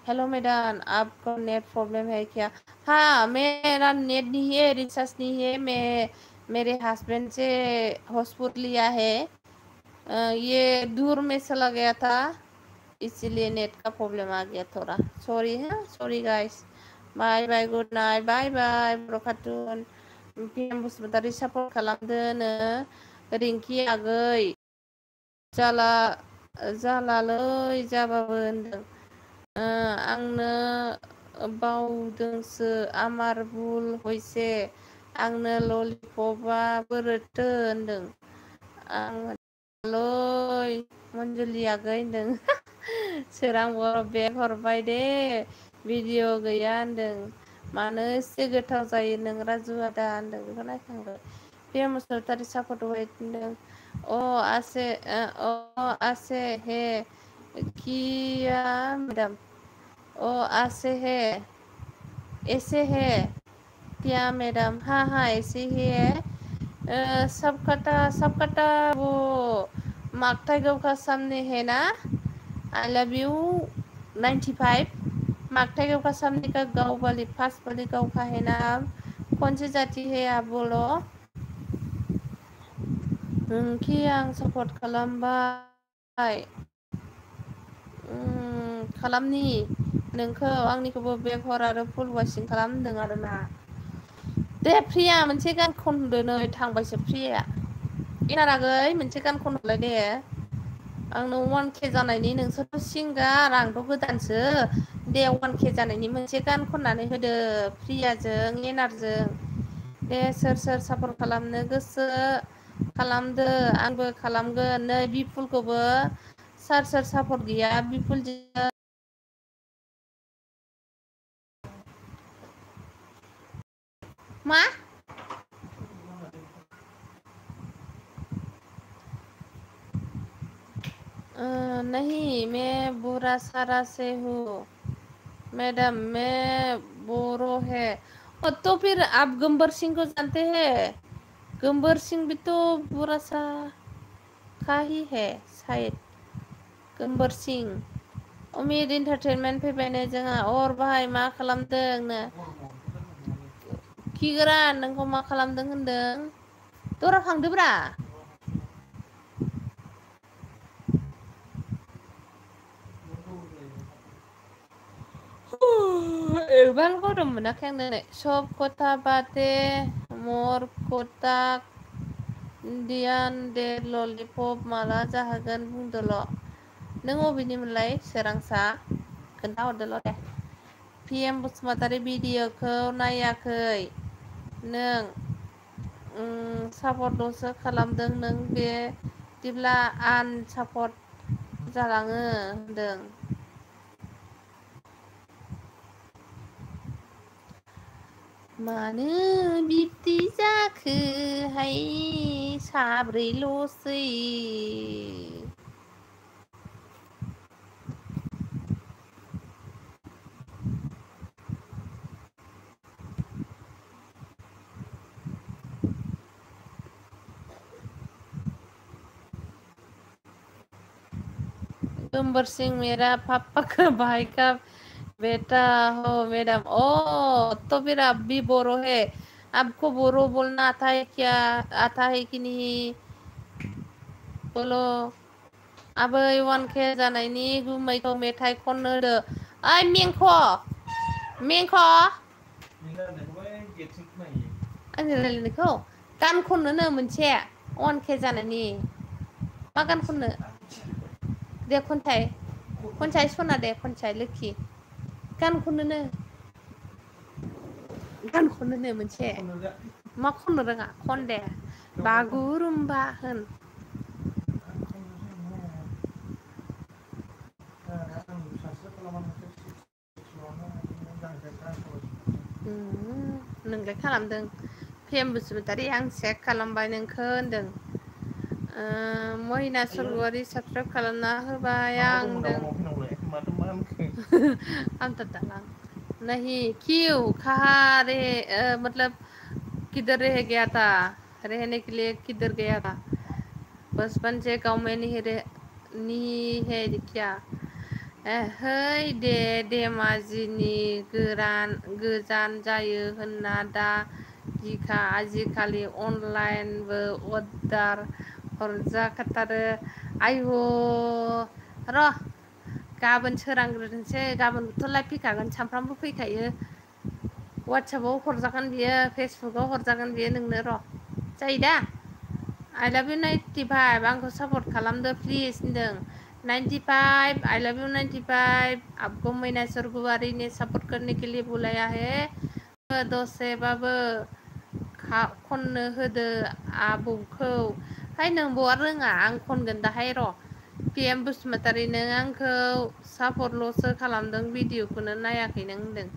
हेलो मैडम आपको नेट प्रॉब्लम है क्या हाँ मेरा नेट नहीं है रिचार्ज नहीं है मैं मेरे हस्बैंड से हॉटस्पॉट लिया है ये दूर में चला गया था इसीलिए नेट का प्रॉब्लम आ गया थोड़ा सॉरी है सॉरी गाइस बाय बाय गुड नाइट बाय बाय ब्रखातुन PM बसुमतारी सापर्ट खालामदोनो रिंकि आगै जालालै जाबाबो होनदों आंनो बावदोंसो आमार भुल हयसे आंनो ललिपपा बोरैथो होनदों आंलै मनजुलि आगै होनदों सोरां बर' बेग हरबाय दे भिडिअ गैया होनदों मानो एसे गोथाव जायो नों राजु आदा होनदों बेखौ नायखांबाय PM बसुमतारी सापर्ट होनदों आसे हे किया मैडम आसे है ऐसे है क्या मैडम हाँ हाँ ऐसे ही है सब कटा वो माकटाइगव का सामने है ना आई लव यू 95 माकटाइगव का सामने का गाँव वाली फास्ट वाली गाँव का है ना कौन सी जाति है आप बोलो कि आं सापर्ट खालामबाय खालामनि नोंखौ आंनिखौबो बेग हर आरो फुल वाचिं खालाम होनदों आरोना दे प्रिया मोनसे गान खनदो नै थांबायसो प्रिया इनारागै मोनसे गान खनहरलाय दे आंनो 1K जानायनि नोंसोरथ' सिंगार आंथ' गोदानसो दे 1K जानायनि मोनसे गान खननानै होदो प्रियाजों एनारजों दे सोर सापर्ट खालामनो गोसो खालामदो आंबो खालामगोन नै बिपुलखौबो सोर सापर्ट गैया बिपुलजों मा नहीं मैं बुरा सारा से हूँ मैडम मैं बोरो है तो फिर आप गंबर सिंह को जानते हैं गंबर सिंह भी तो बुरा सा का ही है शायद गंबर सिंह उमेद इन्टारटेनमेन्ट फैबायनो जोंहा अर बाहाय मा खालामदोंनो खिगोरान नोंखौ मा खालामदों होनदों दरा फांदोब्रा Irban gudum monakhai आं दिनै सब खोथा बाते मोर खोथा Dian de lollipop माला जाहोगोन बुंदोल' नों अबेनिमोनलाय सोरांसा खोन्थाहरदोल' दे PM बसुमतारी भिडिअखौ नायाखै नों सापर्टल'सो खालामदों नों बिदिब्ला आनसापर्ट जालाङो होनदों मानो बिब्दि जाखोहाय साब्रैल'सै गब्बर सिंह मेरा पापा का भाई का बेटा हो मैडम ओ तो फिर आप भी बोरो है आपको बोरो बोलना आता है क्या आता है कि नहीं बोलो आबै 1K जानायनि गुमैखौ मेथाइ खननो होदो ओइ मेंख' आंनि रायलायनायखौ गान खननोनो मोनसे 1K जानायनि मा गान खननो दे खनसाय सना दे खनसाय लोखि गान खननोनो मोनसे मा खननो रोङा खन दे बागुरुम्बा होन नोंलाय खालामदों PM बसुमतारी आं चेक खालामबाय नोंखौ होनदों महिना सरग'आरि साबसक्राइब खालामना होबाय आं आमता दालां नहीं क्यों कहाँ रहे मतलब किधर रह गया था रहने के लिए किधर गया था बचपन से गाँव में नहीं है क्या है दे धेमाजिनि गोजान जायो होनना दा गिखा आजिखालि अनलाइनबो अर्डार हरजाखाथारो आयु र' गाबोन सोरांग्रोथोंसै गाबोनथ' लाइभ फैखागोन सानफ्रामबो फैखायो वाट्सएपाव हरजागोन बियो फेसबुकाव हरजागोन बियो नोंनो र' जायो दा I love you 95 आंखौ सापर्ट खालामदो प्लिज होनदों 95 I love you 95 आपको मैना सरगुवारी ने सपोर्ट करने के लिए बुलाया है दसेबाबो खननो होदो आबौखौ हाय नोंबौआ रोङा आं खनगोन दाहाय र' PM बसुमतारी नों आंखौ सापर्टल'सो खालामदों भिडिअखौनो नायाखै नों होनदों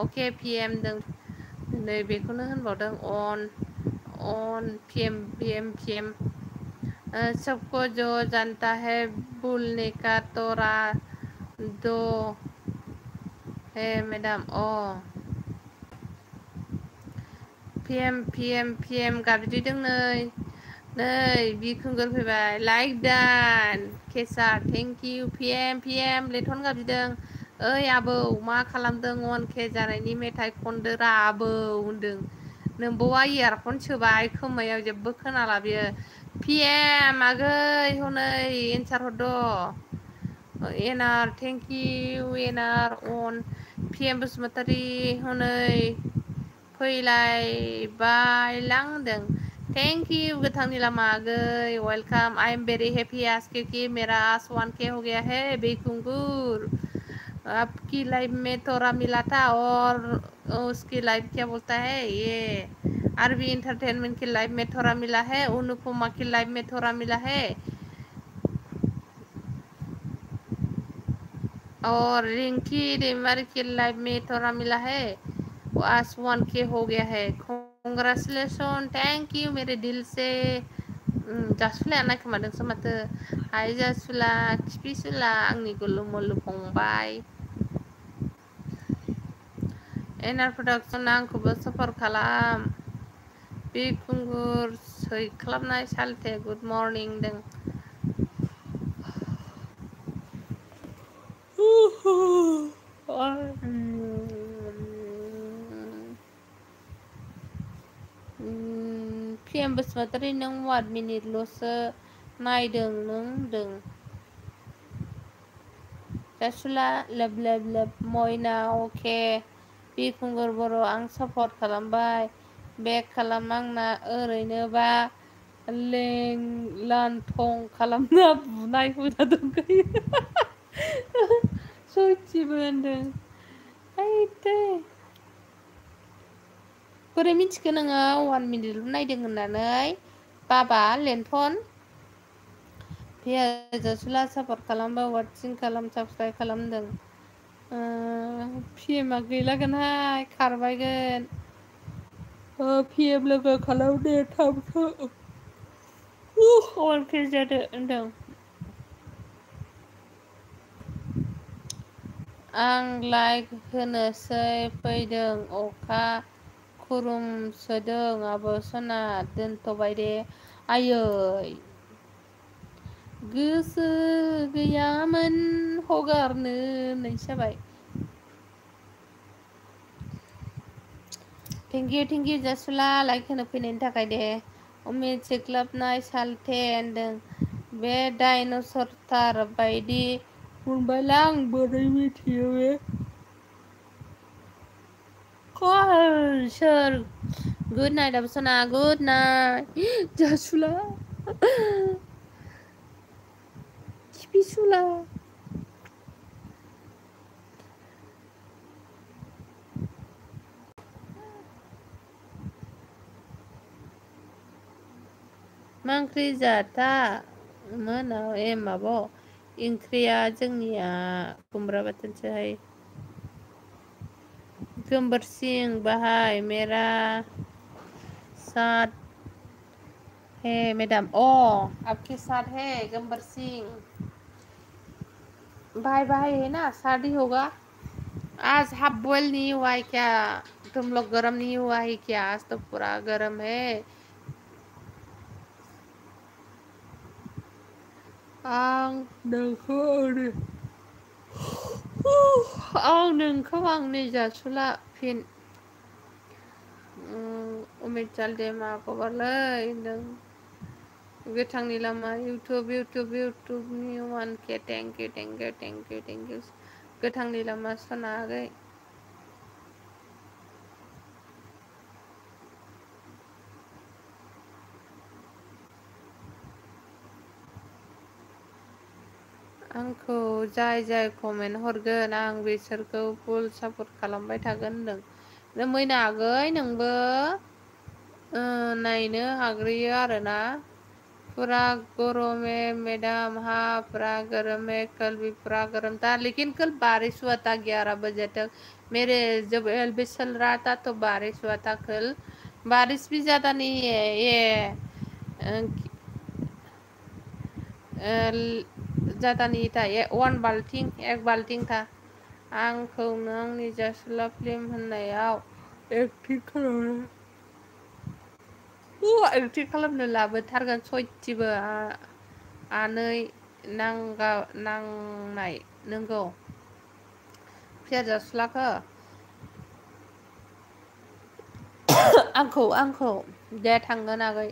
अके PM दों नै बेखौनो होनबावदों on PM सबको जो जानता है भूलने का तोरा दो है मैडम PM गाबज्रिदों नै बिखुंगुर फैबाय लाइक दान केसा थेंक इउ PM लेथन गाबज्रिदों ओइ आबौ मा खालामदों 1K जानायनि मेथाइ खनदोरा आबौ होनदों नोंबौआ इयारफन सोबाय खोमायाव जेबो खोनाला बियो PM आगै हनै एन्सार हरद' एनार थेंक इउ एनार अन PM बसुमतारी हनै फैलायबाय लां होनदों थैंक यू गोथांनि लामा आगै welcome I am very happy आज क्योंकि मेरा आज 1K हो गया है बेकुंगुर आपकी लाइफ में थोड़ा मिला था और उसकी लाइफ क्या बोलता है ये आरबी इंटरटेनमेंट की लाइफ में थोड़ा मिला है अनुपमा की लाइफ में थोड़ा मिला है और रिंकी डेमर की लाइफ में थोड़ा मिला है आज 1K हो गया है कंग्रेचुलेशन थैंक यू मेरे दिल से जासुलाया नायखोमादोंसो माथो हाय जासुला खिफिसुला आंनि गुलु मुलु फंबाय एनार प्रडाक्सन आंखौबो सापर्ट खालाम बिखुंगुर सैख्लाबनाय सालथे गुड मर्निं दों PM बसुमतारी नों 1 मिनिटल'सो नायदों नों होनदों जासुला लोब लोब लोब मयना अके बिखुंगुर बर' आं सापर्ट खालामबाय बेक खालाम आंना ओरैनोबा लानथं खालामना बुनाय हुदा दंखायो सयथिबो होनदों आयदै बोरै मिथिखो नोङो 1 मिनिटल' नायदों होननानै बाबा लेन्थन जसुला सापर्ट खालामबा वाटसिं खालाम साबसक्राइब खालामदों पिएमआ गैलागोनहाय खारबायगोन पिएम लोगो खालामदे थाबखौ अवानके जादो होनदों आं लाइक होनोसै फैदों अखा खुरुमसोदों आब' सना दोनथ'बाय दे आयै गोसो गैयामोन हगारनो होननायसो जाबाय थेंक इउ जासुला लाइक होनो फैनायनि थाखाय दे अमित जोख्लाबनाय सालथे होनदों बे डाइनसरथार बायदि मोनबायलां बोरै मिथियो बे सोर गुड नाइट आब' सना गुड नाइट जासुला खिफिसुला मा ओंख्रि जाथा मोनाव माब' ओंख्रिया जोंनिया खुमब्रा बाथोनसोहाय गोबोर सिंह बाहाय मेरा साथ है मैडम आपके साथ है गब्बर सिंह भाई है ना शादी होगा आज हाफ बॉयल नहीं हुआ है क्या तुम लोग गरम नहीं हुआ है क्या आज तो पूरा गरम है आं नोंखौ आंनि जासुला फिन उमेद चालदे मा खबरलै होनदों गोथांनि लामा इउटुबनि 1K थेंक इउ गोथांनि लामा सना आगै आंखौ जाय कमेन्ट हरगोन आं बिसोरखौ फुल सापर्ट खालामबाय थागोन होनदों मैना आगै नोंबो नायनो हाग्रोयो आरोना पूरा गरम है मैडम हाँ पूरा गरम है कल भी पूरा गरम था लेकिन कल बारिश हुआ था 11 बजे तक मेरे जब एलबी चल रहा था तो बारिश हुआ था कल बारिश भी ज़्यादा नहीं है ये ज़्यादा नहीं था ये 1 बाल्टिं था आंखौनो आंनि जासुला फिल्म होननायाव एक्टिं खालामनो लाबोथारगोन सयथिबो आनै नांनाय नंगौ फियार जासुलाखौ आंखौ दे थांगोन आगै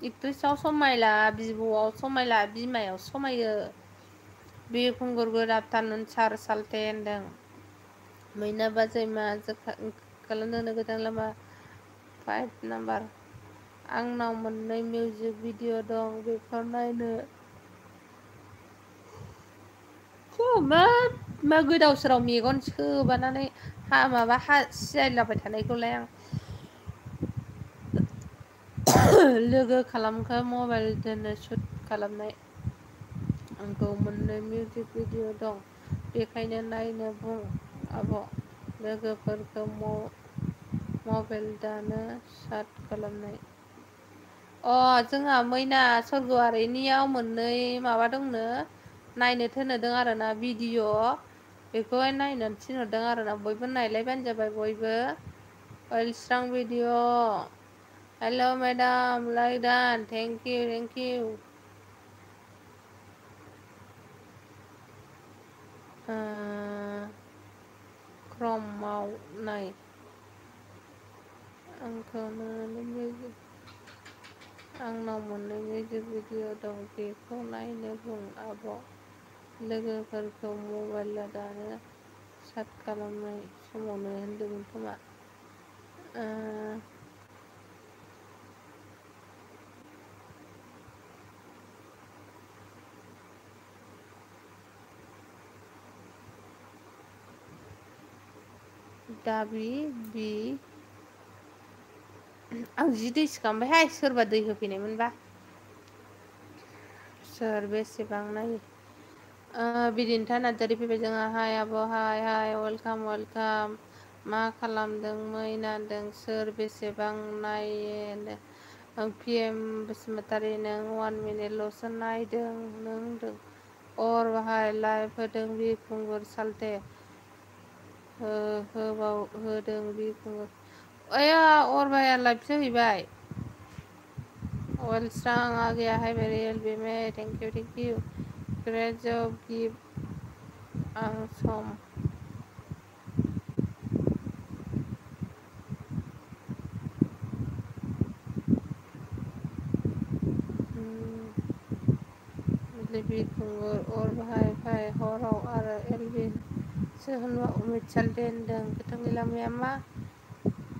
एक्ट्रिसाव समायला बिब'आव समायला बिमायाव समायो बे खुंगुर आफ्टारनुन सार सालथे होनदों मैना बाजैमा खालामदों गोदान लामा 5 नाम्बार आंनाव मोननै मिउजिक भिडिअ दं बेखौ नायनो मा गोदाव सोराव मेगन सोबानानै सियायलाबाय थानायखौलाय आं लोगो खालामखो मबाइल दोननो शुट खालामनाय आंखौ मोननै मिउजिक भिडिअ दं बेखायनो नायनो बुं आब' लोगोफोरखौ मबाइल दानो शाट खालामनाय जोंहा मैना सरग'आरिनियाव मोननै माबा दंनो नायनो थोनहरदों आरोना भिडिअ बेखौहाय नायनो थिनहरदों आरोना बयबो नायलायबानो जाबाय बयबो अलस्रां video hello' madam like done thank you क्रमाव नाय आंनाव मोननै मिउजिक भिडिअ दं बेखौ नायनो बुं आब' लोगोफोरखौ मबाइल दानो साट खालामनाय समावनो होनदोंमोन खोमा दाबि बि आं जि दै सिखांबायहाय सोरबा दै होफैनायमोनबा सोर बेसेबां नायो बिदिन्था नार्जारि फैबाय जोंहा हाय आब' हाय वेलकाम वेलकाम मा खालामदों मै नांदों सोर बेसेबां नायो पि एम बसुमतारी नों 1 मिनिटल'सो नायदों नों होनदों अर बाहाय लाइभ होदों बिरखुंगुर सालथे होदों बिरखुंगुर आया अरबाया लाइभ जाहैबाय वेलस्रां आ गया है मेरी एलबी में थैंक यू ग्रेट जब गिव आं सम बिरखुंगुर अर बाहाय फाय हराव आरो एलबी सो होनबा उमित सालथे होनदों गोथांनि लामाया मा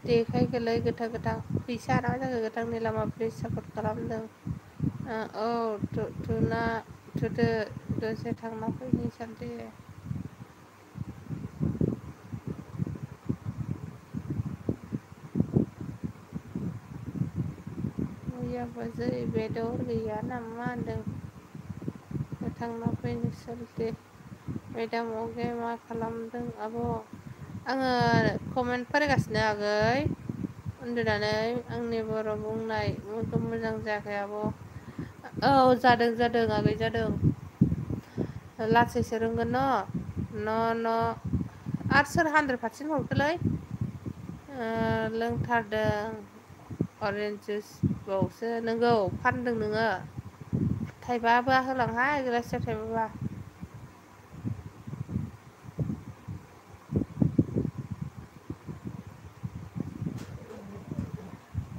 देखायखोलै गोथां फैसा ना जाखो गोथांनि लामा प्लिज सापर्ट खालामदों औ थुदो दसे थांना फैनि सालथे मैयाबो जै बेदर गैया नामा होनदों थांना फैनो सालथे मेदाम अगे मा खालामदों आब' आङो कमेन्ट फरायगासिनो आगै उन्दुनानै आंनि बर' बुंनाय मोजां जायाखै आब' औ जादों आगै जादों लासैसो रोंगोन न' आरो सोर 100% हरखोलै लोंथारदों अरेन्ज जुइस बावसो नोंगौ फानदों नोङो थाइबाबा होलांहाय गिलाससे थाइबाबा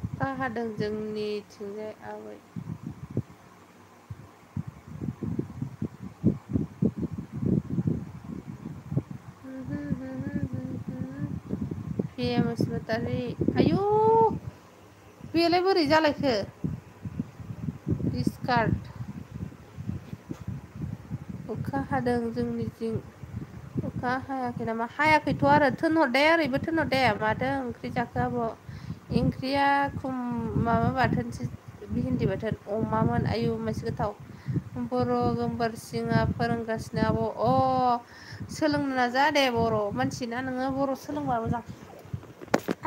अखा हादों जोंनिथिंजाय आबै पि एम बसुमतारी आयु बेलाय बोरै जालायखो डिसकार्ड अखा हादों जोंनिथिं अखा हायाखै नामा हायाखैथ' आरो थोनहरदे ओरैबो थोनहरदे माथो ओंख्रि जाखो आब' ओंख्रिया माबा बाथोनसो भिन्दि बाथोन अमामोन आयु मासे गोथाव बर' गोमबोर सिंआ फोरोंगासिनो आब' सोलोंनो नाजा दे बर' मानसिना नोङो बर' सोलोंबा मोजां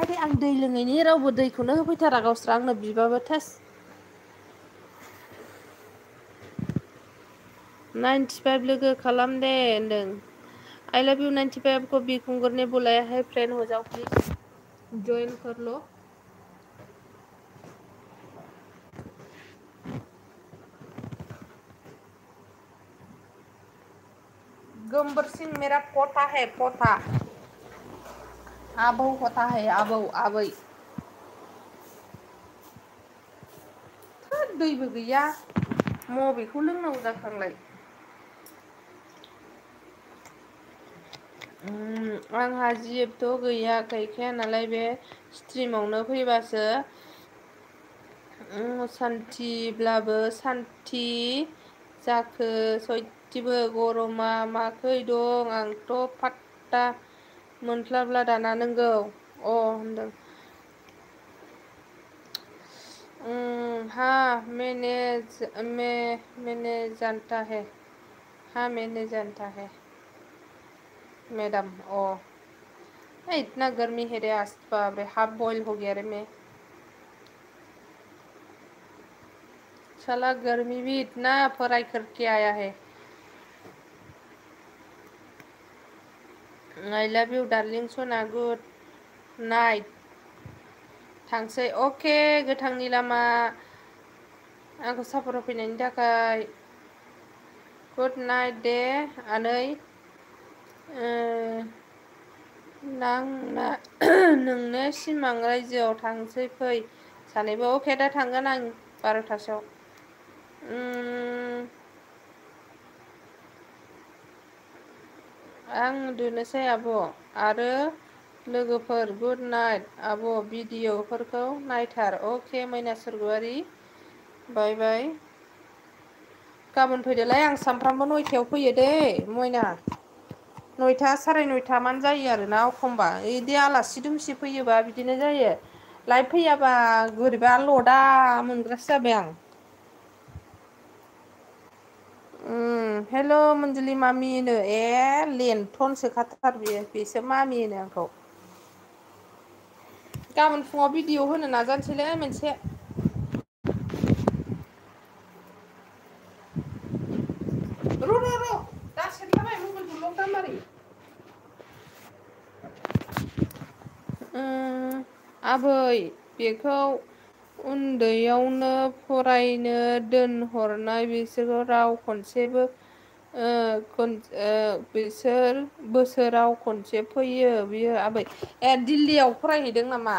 आरोे आं दै लोङैनि रावबो दैखौनो होफैथारा गावस्रा आंनो बिबाबो थोस 95 लोगो खालाम दे होनदों आई लव यू 95 को बिरखुंगुर ने बुलाया है फ्रेंड हो जाओ प्लीज ज्वाइन कर लो गंबर सिंह मेरा पोता है पोता आबौ होता है आबौ आबै दैबो गैया मबेखौ लोंनांगौ जाखो आंलाय आंहा जिएफथ' गैया गैखाया नालाय बे स्ट्रिमावनो फैबासो सान्थिब्लाबो सान्थि जाखो सयथिबो गरमा माखै दं आंथ' फात्ता मोनस्लाबला दाना नोंगौ होनदों हाँ मैंने जानता है हाँ मैंने जानता है मैडम इतना गर्मी है रे आज बाप रे हाफ बॉयल हो गया रे मैं साला गर्मी भी इतना पढ़ाई करके आया है आई लव यू डार्लिं सना गुड नाइट थांसै अके गोथांनि लामा आंखौ सापर्ट होफैनायनि थाखाय गुड नाइट दे आनै नोंनो सिमां रायजोआव थांसै फै सानैबो अके दा थांगोन आं 12थासोआव आं उन्दुनोसै आब' आरो लोगोफोर गुड नाइट आब' भिडिअफोरखौ नायथार अके मैना सरग'यारि बाय बाय गाबोन फैदोलाय आं सानफ्रामबो 9थायाव फैयो दै मयना 9था साराय 9था मानो जायो आरोना एखमबा बिदि आलासि दुमसि फैयोबा बिदिनो जायो लाइट फैयाबा बोरैबा लदा मोनग्रासो जाबाय आं हेल' मन्जुलि मामि होनो लेन्थनसो खाथार बियो बेसो मामि होनो आंखौ गाबोन फुङाव भिडिअ होनो नाजानोसैलै मोनसे र' दा सेरखाबाय मबाइलखौ लक दामबारि आबै बेखौ उन्दैयावनो फरायनो दोनहरनाय बिसोरखौ राव खनसेबो बिसोर बोसोराव खनसे फैयो बियो आबै दिल्लीयाव फरायहैदों नामा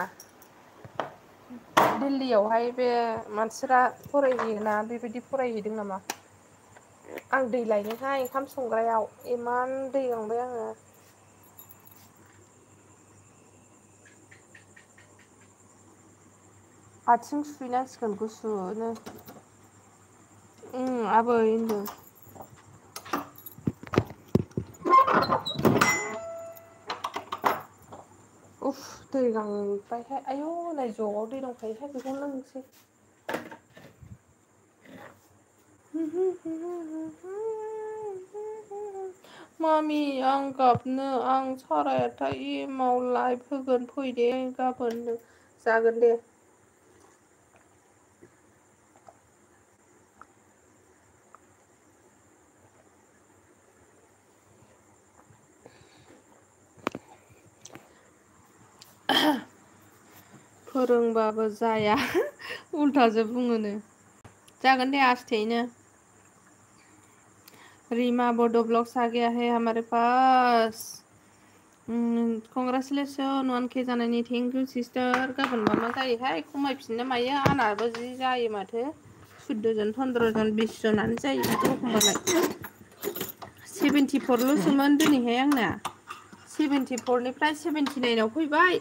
दिल्लीयावहाय बे मानसिफ्रा फरायहैयोना बेबायदि फरायहैदों नामा आं दै लायनोहाय ओंखाम संग्रायाव इमान दै गांबाय आङो आथिं सुहैनांसिगोन गुसुनो आबै होनदों उफ दै गांबायहाय आयौ नै जगआव दै दंखायोहाय बेखौनो लोंनोसै मामि आं गाबनो आं साराय 8 एमाव लाइभ होगोन फै दे गाबोन जागोन दे फोरोंबाबो जाया उल्थासो बुङोनो जागोन दे आसथेयैनो रीमा बोडो ब्लॉग्स आ गया है हमारे पास कंग्रेचुलेसन 1K जानायनि थेंक इउ सिस्टार गाबोन मा जायोहाय खमायफिननो मायो आंनाबो जि जायो माथो 14 जन 15 जन 20 जनानो जायो माथो एखमबालाय 74ल'सोमोन दिनैहाय आंना 74निफ्राय 79आव फैबाय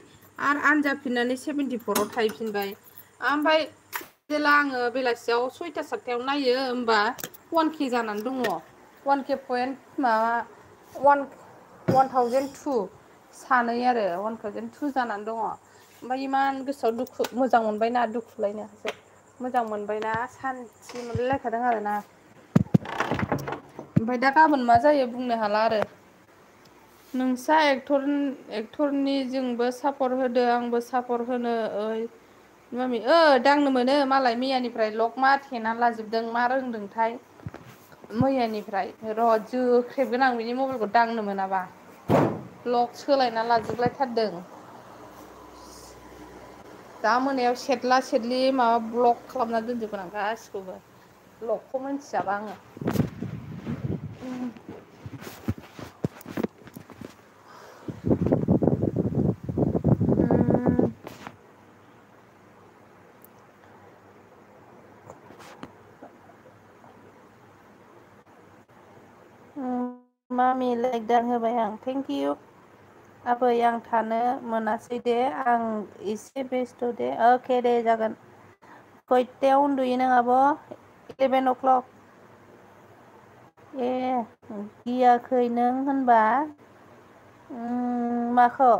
आरो आनजाफिननानै 74आव थाहैफिनबाय ओमफ्राय जेला आङो बेलासियाव 6था 7थायाव नायो होमबा 1K जानानै दङ 1K पइन्ट माबा 1002 सानै आरो 1002 जानानै दङ ओमफ्राय इमान गोसोआव दुखु मोजां मोनबायना दुखुलायनो मोजां मोनबायना सान्थि मोनलायलायखादों आरोना ओमफ्राय दा गाबोन मा जायो बुंनो हाला आरो नोंसा एक्टरनिजोंबो सापर्ट होदो आंबो सापर्ट होनो ओइ मामि दांनो मोनो मालाय मैयानिफ्राय लक मा थेना लाजोबदों मा रोंदोंथाय मैयानिफ्राय र' जोख्रेबगोन आं बिनि मबाइलखौ दांनो मोनाबा लक सोलायना लाजोबलायथारदों दा मोनायाव सेदला सेदलि माबा ब्लक खालामना दोनजोबगोन आं गासिखौबो लकखौ मिन्थियाबा आङो मामि लाइक दान होबाय आं थेंक इउ आबै आं थानो मोनासै दे आं एसे बेस्थ' दे अके दे जागोन खयथायाव उन्दुयो नों आब' 11 o'clock गियाखै नों होनबा माखौ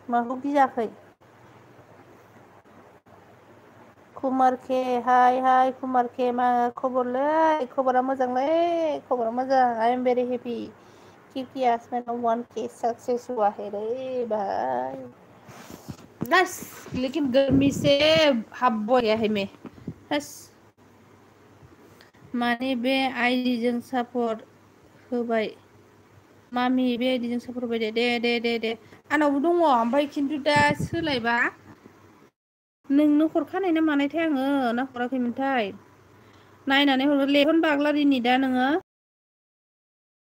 माखौ गियाखै कुमार के हाय कुमार के मा खबरलै खबरा मोजांलै खबरा मोजां आइ एम भेरि हेपि क्योंकि आज मेरा 1K सक्सेस हुआ है रे भाई बस लेकिन गर्मी से हाफ गया है मैं बस माने बे आइडिजों सापर्ट होबाय मामि बे आइदिजों सापर्ट होबाय दे आंनावबो दङ ओमफ्राय खिन्थु दा सोलायबा नोंनो हरखानाय ना मानायथाय आङो ना हराखैमोनथाय नायनानै हरगोन लेहन बाग्लारिनि दा नोङो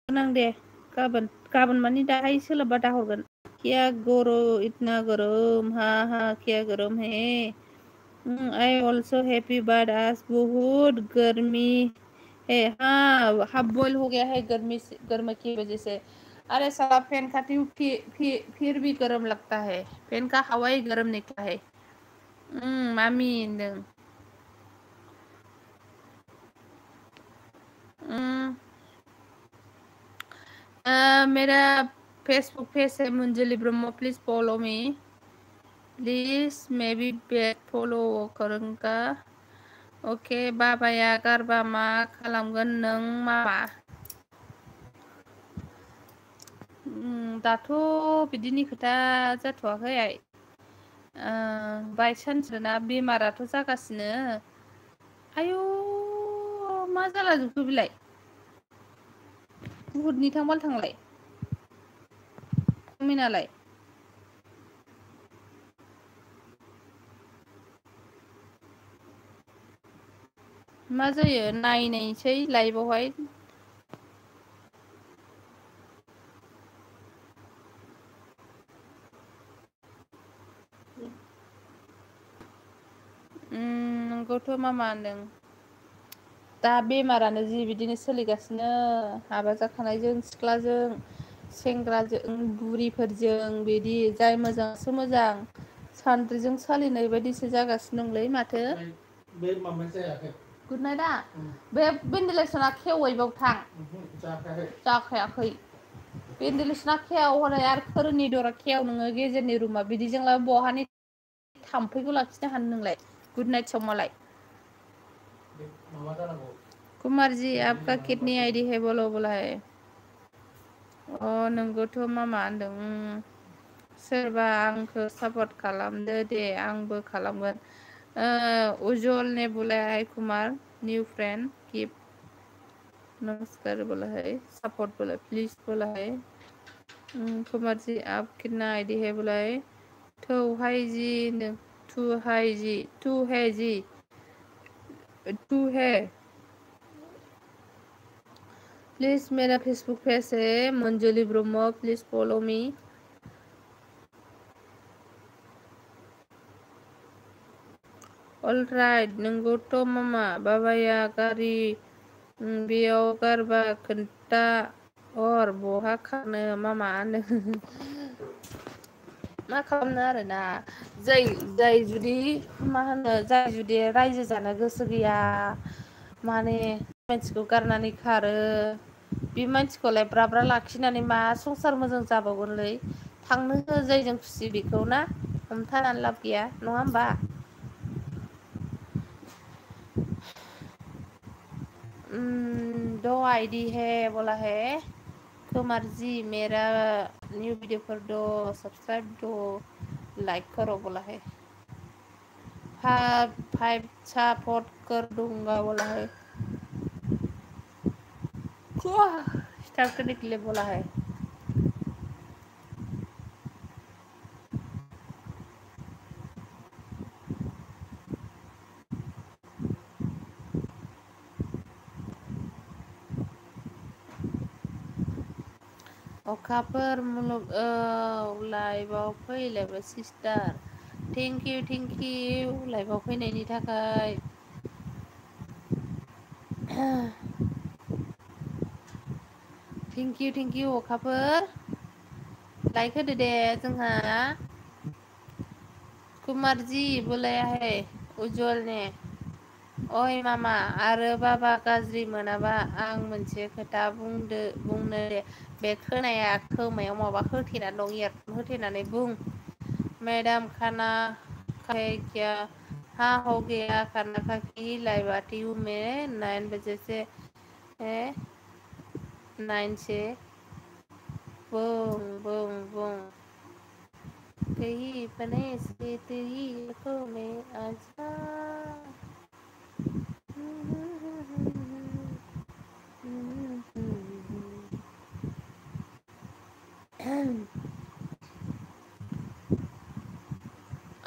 गोनां दे गाबोन मानि दाहाय सोलाबबा दाहरगोन क्या गरो इतना गरम हा क्या गरम है आई अल्सो हैप्पी बाट आज बहुत गर्मी हाँ हाफ बॉयल हो गया है गर्मी की वजह से। अरे साला फैन खाती हूँ फिर भी गर्म लगता है। फैन का हवा ही गर्म निकला है। मामी मेरा फेसबुक पेज है Manjuli Brahma, please follow me please, मैं भी बैक फॉलो करूँगा। ओके बाबाया गारबा मा खालामगोन नों मामा? दाथ' बिदिनि खोथा जाथ'वाखै आइ। बायसान्स ना बेमाराथ' जागासिनो। आयौ मा जाला जोबखो बिलाय? बुहुदनि थांबाल थांलाय मिनालाय? मा जायो नायनायसै लाइभआवहाय। नोंगौथ' मामा होनदों। दा बेमारानो जि बिदिनो सोलिगासिनो हाबा जाखानायजों सिख्लाजों सेंग्राजों बुरिफोरजों बिदि जाय मोजांसो मोजां सान्द्रिजों सालिनाय बायदिसो जागासिनो दंलै माथो। बे माबा जायाखै गुड नाइटआ बे भेन्टिलेसना खेवैबाव थां। जाखायाखै भेन्टिलेसना खेव हनै आरो फोरनि खेव नोङो गेजेरनि रुमा बिदिजोंलाय बहानि थाम्फैखौ लाखिनो हानो नोंलाय गुड नाइट सावमालाय। कुमार जी आपका कितनी आईडी है बोलो बोला है। अ नोंगौथ' मामा होनदों। सोरबा आंखौ सापर्ट खालामदो दे आंबो खालामगोन। उज्जवल ने बोला है कुमार न्यू फ्रेंड कीप नमस्कार बोला है, सपोर्ट बोला प्लीज बोला है। कुमार जी आप कितना आईडी है बोला है। टू है जी टू है जी टू है। प्लीज मेरा फेसबुक पेज है Manjuli Brahma, please follow me. Alright नोंगौथ' मामा बाबाया गारि बेयाव गारबा खोन्था हर बहा खारनो मामा मा खालामनो आरोना जाय जुदि मा होनो जाय जुदि रायजो जानो गोसो गैया माने मानसिखौ गारनानै खारो बे मानसिखौलाय ब्राब्रा लाखिनानै मा संसार मोजां जाबावगोनलै। थांनो हो जायजों खुसि बेखौ ना हमथानानै लाब गैया नङा होमबा। दो आईडी है बोला है कुमार जी मेरा न्यू वीडियो कर दो, सब्सक्राइब दो, लाइक करो बोला है। 5 सपोर्ट कर दूंगा बोला है। स्टार्ट करने के लिए बोला है। अखाफोर मुलुग लाइभआव फैलायबा सिस्टार थेंक इउ लाइभआव फैनायनि थाखाय। थेंक इउ अखाफोर लाइक होदो दे जोंहा। कुमार जी बोलाया है उज्जवल ने ओइ मामा आरो बाबा गाज्रि मोनाबा आं मोनसे खोथा बुंनो दे। बे खोनाया खोमायाव माबा होथेनानै दं इयारफन होथेनानै बुं। मैडम खाना खाए क्या? हाँ हो गया खाना खा के लाइव आती हूँ मैं 9 बजे से है 9 से बूम बूम बूम कहीं बने से तेरी आंखों में आजा।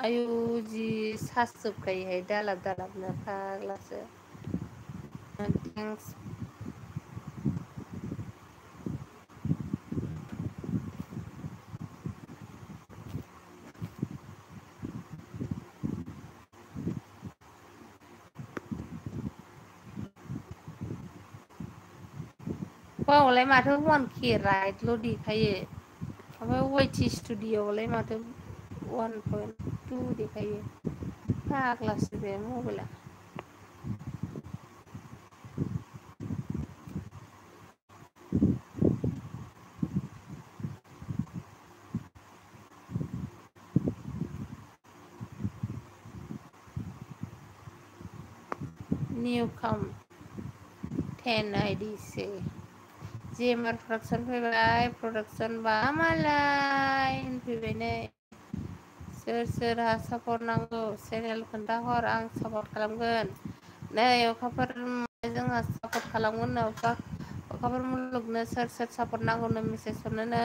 आयु जि सासोबखायोहाय दालाब दालाबनो फाग्लासो। थेंक्स बावलाय माथो 1K राइटल' देखायो ओमफ्राय वाइटि स्टुडिअ'आवलाय माथो 1.2 देखायो फाग्लासो बे मबाइला निउ काम 10 आइडिसो जेएमआर प्रडाक्सन फैबाय प्रडाक्सन बा मालाय फैबाय नै सोर सोरहा सापर्ट नांगौ चेनेल खोन्थाहर आं सापर्ट खालामगोन नै अखाफोर जोंहा सापर्ट खालामगोन अखाफोर मुलुगनो सोर सोर सापर्ट नांगौनो मेसेज हरनोनो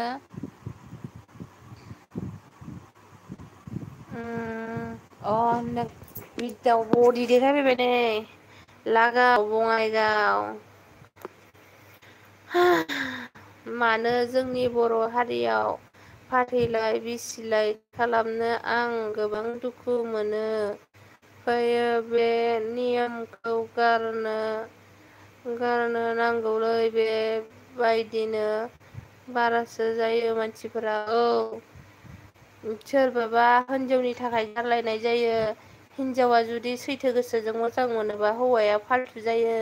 अ नों बिदाव बडि देखायफैबाय नै लागाव बङाइगाव मानो जोंनि बर' हारियाव फाथैलाय बिसिलाय खालामनो आं गोबां दुखु मोनो फैयो बे नियमखौ गारनो नांगौलै बेबायदिनो बारासो जायो मानसिफोरा औ सोरबाबा हिनजावनि थाखाय गारलायनाय जायो हिनजावा जुदि सैथो गोसोजों मोजां मोनोबा हौवाया फाल्थु जायो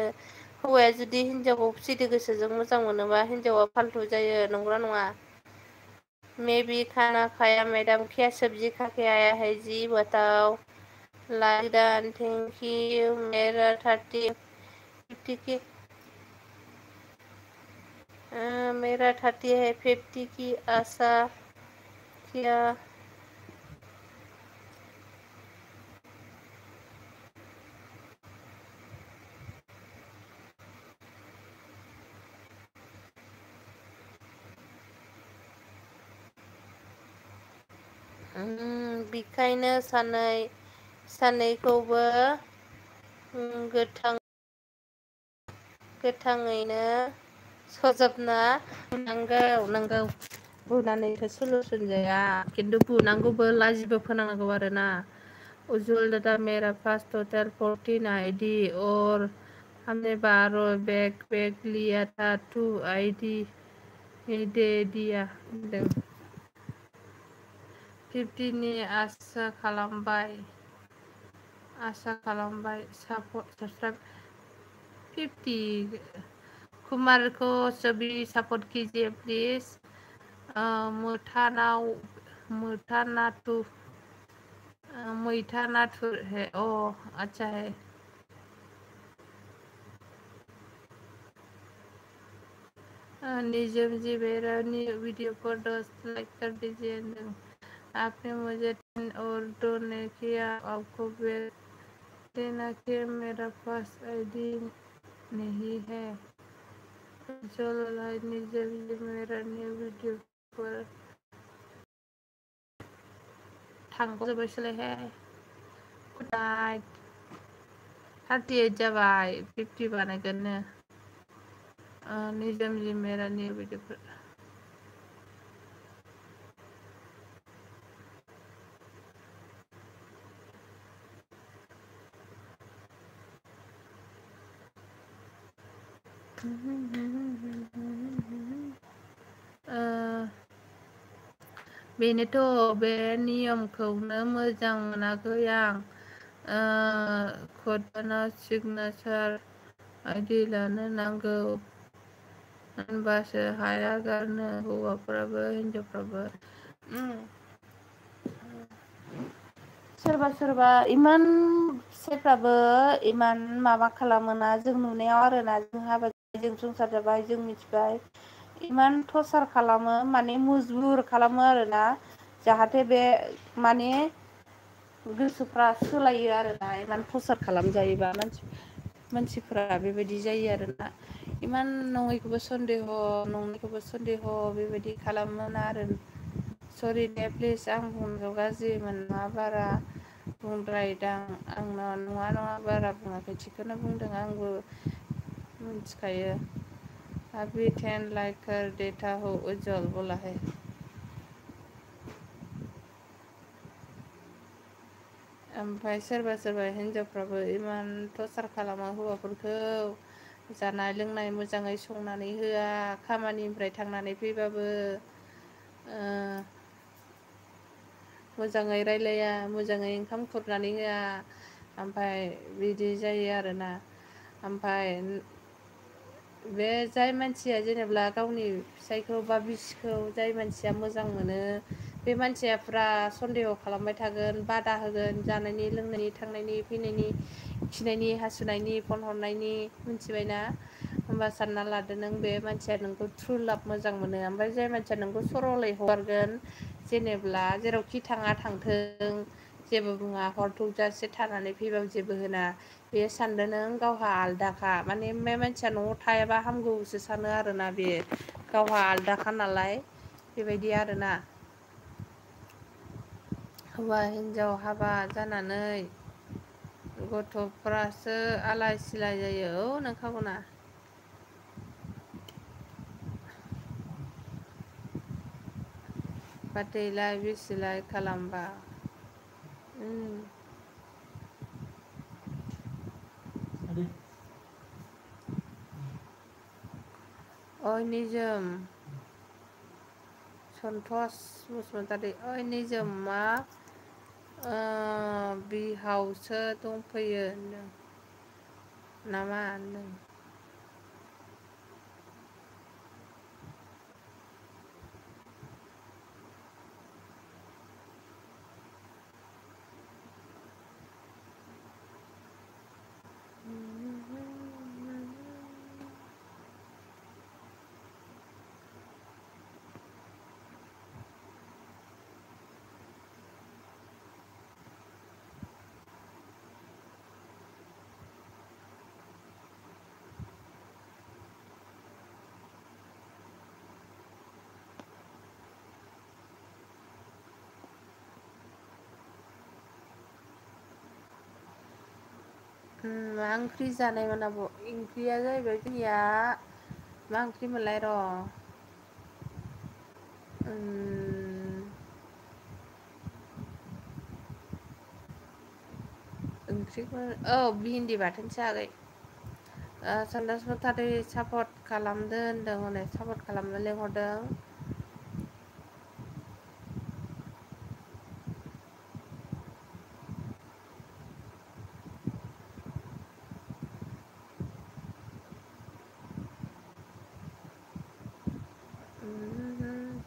हौवाया जुदि हिनजावखौ सैथो गोसोजों मोजां मोनोबा हिनजावा फाल्थु जायो नंगौना नङा मैं भी खाना खाया मैडम क्या सब्जी खा के आया है जी बताओ लाइक थैंक यू मेरा 50 की मेरा 30 है 50 की आशा किया बेखायनो सानैखौबो गोथाङैनो सजबना नंगौ बुनानैथ' सलुसन जाया खिन्थु बुनांगौबो लाजिबो फोनांनांगौ आरोना उज्जवल दादा मेरा पास टोटल 14 आईडी और हमने 12 बैग लिया था 2 आईडी दे दिया होनदों 50नि आसा खालामबाय साबस्क्राइब 50 कुमार को सभी सपोर्ट कीजिए प्लीज मैथा नाथुर है ओ अच्छा है निजम जी मेरा न्यू वीडियो को 10 लाइक कर दीजिए आपने मुझे 10 और डोनेट किया आपको देना कि मेरा पास आईडी नहीं है चलो निजम जी मेरा न्यू वीडियो पर थांजोबबायसोलायहाय गुड नाइट 38 जाबाय 50 बानायगोननो निजम जी मेरा न्यू वीडियो पर बेनोथ' बे नियमखौनो मोजां मोनाखै आं खदबानाव सिगनेचार आइडि लानो नांगौ होनबासो हाया गारनो हौवाफ्राबो हिनजावफ्राबो सोरबा इमान फिसाइफ्राबो इमान माबा खालामोना जों नुनायाव आरोना जों हाबा जों संसार जाबाय जों मिथिबाय इमान टर्चार खालामो माने मजबुर खालामो आरोना जाहाथे बे माने गोसोफ्रा सोलायो आरोना इमान टर्चार खालामजायोबा मानसिफ्रा बेबायदि जायो आरोना इमान नङैखौबो सन्देह बेबायदि खालामोना आरो सरि दे प्लिज आं बुंनायखौ गाज्रि मोनना बारा बुंद्रायदां आंना नङा बारा बुङाखै थिगखौनो बुंदों आंबो मिथिखायो अभी 10 लाइक कर देता हूँ उज्जवल बोला है ओमफ्राय सोरबा हिनजावफ्राबो इमान टर्चार खालामो हौवाफोरखौ जानाय लोंनाय मोजाङै संनानै होआ खामानिनिफ्राय थांनानै फैबाबो मोजाङै रायलाया मोजाङै ओंखाम खुरनानै होआ ओमफ्राय बिदि जायो आरोना ओमफ्राय बे जाय मानसिया जेनेबा गावनि फिसायखौ बा बिसिखौ जाय मानसिया मोजां मोनो बे मानसिया फुरा सन्देह खालामबाय थागोन बादा होगोन जानायनि लोंनायनि थांनायनि फैनायनि खिनायनि हासुनायनि फन हरनायनि मिथिबायना होमबा सानना लादो नों बे मानसिया नोंखौ ट्रु लाभ मोजां मोनो ओमफ्राय जाय मानसिया नोंखौ सरलै हगारगोन जेनेब्ला जेरावखि थाङा थांथों जेबो बुङा हर थौजासे थानानै फैबाबो जेबो होना बे सानदो नों गावहा आलदाखा माने बे मानसिया न'आव थायाबा हामगौसो सानो आरोना बे गावहा आलदाखा नालाय बेबायदि आरोना हौवा हिन्जाव हाबा जानानै गथ'फ्रासो आलाय सिलाय जायो औ नोंखागौना बाथैलाय बिसिलाय खालामबा ओइ निजोम सन्थस बसुमतारी ओइ निजोम मा बिहावसो दंफैयो होनदों नामा होनदों मा ओंख्रि जानायमोन आब' ओंख्रिया जाहैबाय जोंनिया मा ओंख्रिमोनलाय र' ओंख्रिखौ औ भिन्दि बाथोनसो आगै सन्दास बसुमतारी सापर्ट खालामदो होनदों हनै सापर्ट खालामनो लिंहरदों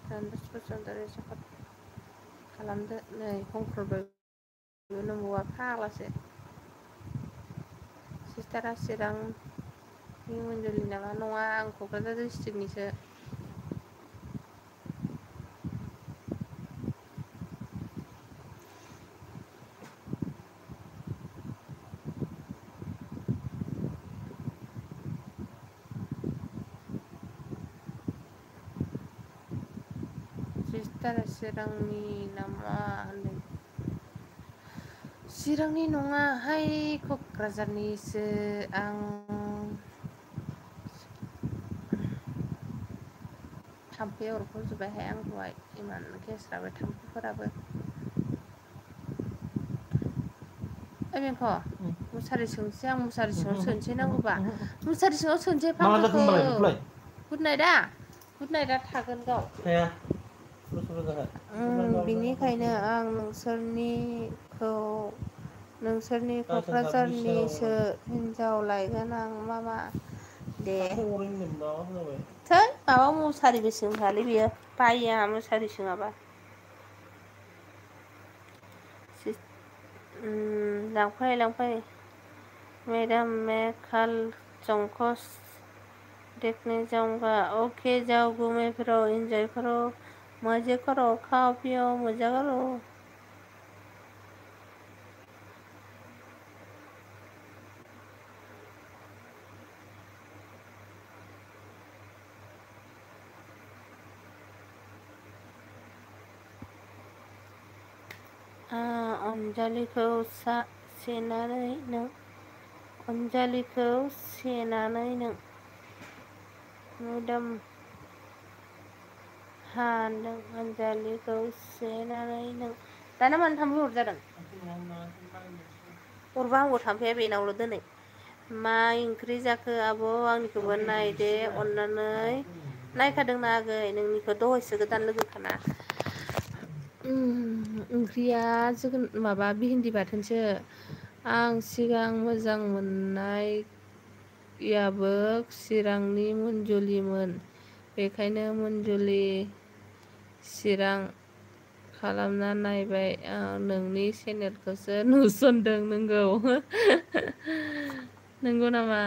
सन्दास बसुमतारी सापर्ट खालामदो नै हंख्रबाय नंबावा फाग्लासो सिस्टारा चिरांनि मन्जुलि नामा नङा आं क'क्राझार डिस्ट्रिक्टनिसो सिस्टारा चिरांनि नामा होनदों चिरांनि नङाहाय क'क्राझारनिसो आं थाम्फै अरख'जोब्बायहाय आंखौहाय इमान गेस्राबाय थाम्फैफोराबो ओइ बेंख' मुसारि सोंसै आं मुसारि सिङाव सोनोसै नांगौबा मुसारि सिङाव सोनोसै माला जाखो फांखाखौ होनबालाय बेखौलाय गुड नाइटआ थागोन गाव थाया सुरु सुरु जाबाय बिनिखायनो आं नोंसोरनि गायखेर दाबलिस क'क्राझारनिसो जानांगौमोन हिन्जाव लायगोन आं मामा दे थाम्फै अरैनो माबा जाबाय थै माबा मुसारिबो सोंनो हायालै बेयो बायो आंहा मुसारि सोङाबा लांफै मैडम मैं कल जंकस देखने जाऊंगा ओके जाओ घूमे फिरो एंजॉय करो मजे करो खाओ पियो मजा करो अनजालिखौ सेनानै नों मैडम होनदों अनजालिखौ सेनानै नों दाना मानो थाम्फै अरजादों अरबा हामगौ थाम्फैया बेनावल' दिनै मा ओंख्रि जाखो आब' आंनिखौबो नायदे अननानै नायखादोंना आगै नोंनिखौ दहायसो गोदान लोगोखाना ओंख्रिया माबा भिन्दि बाथोनसो आं सिगां मोजां मोननायाबो चिरांनि मन्जुलिमोन बेखायनो मन्जुलि चिरां खालामना नायबाय नोंनि चेनेलखौसो नुसनदों नोंगौ नंगौ नामा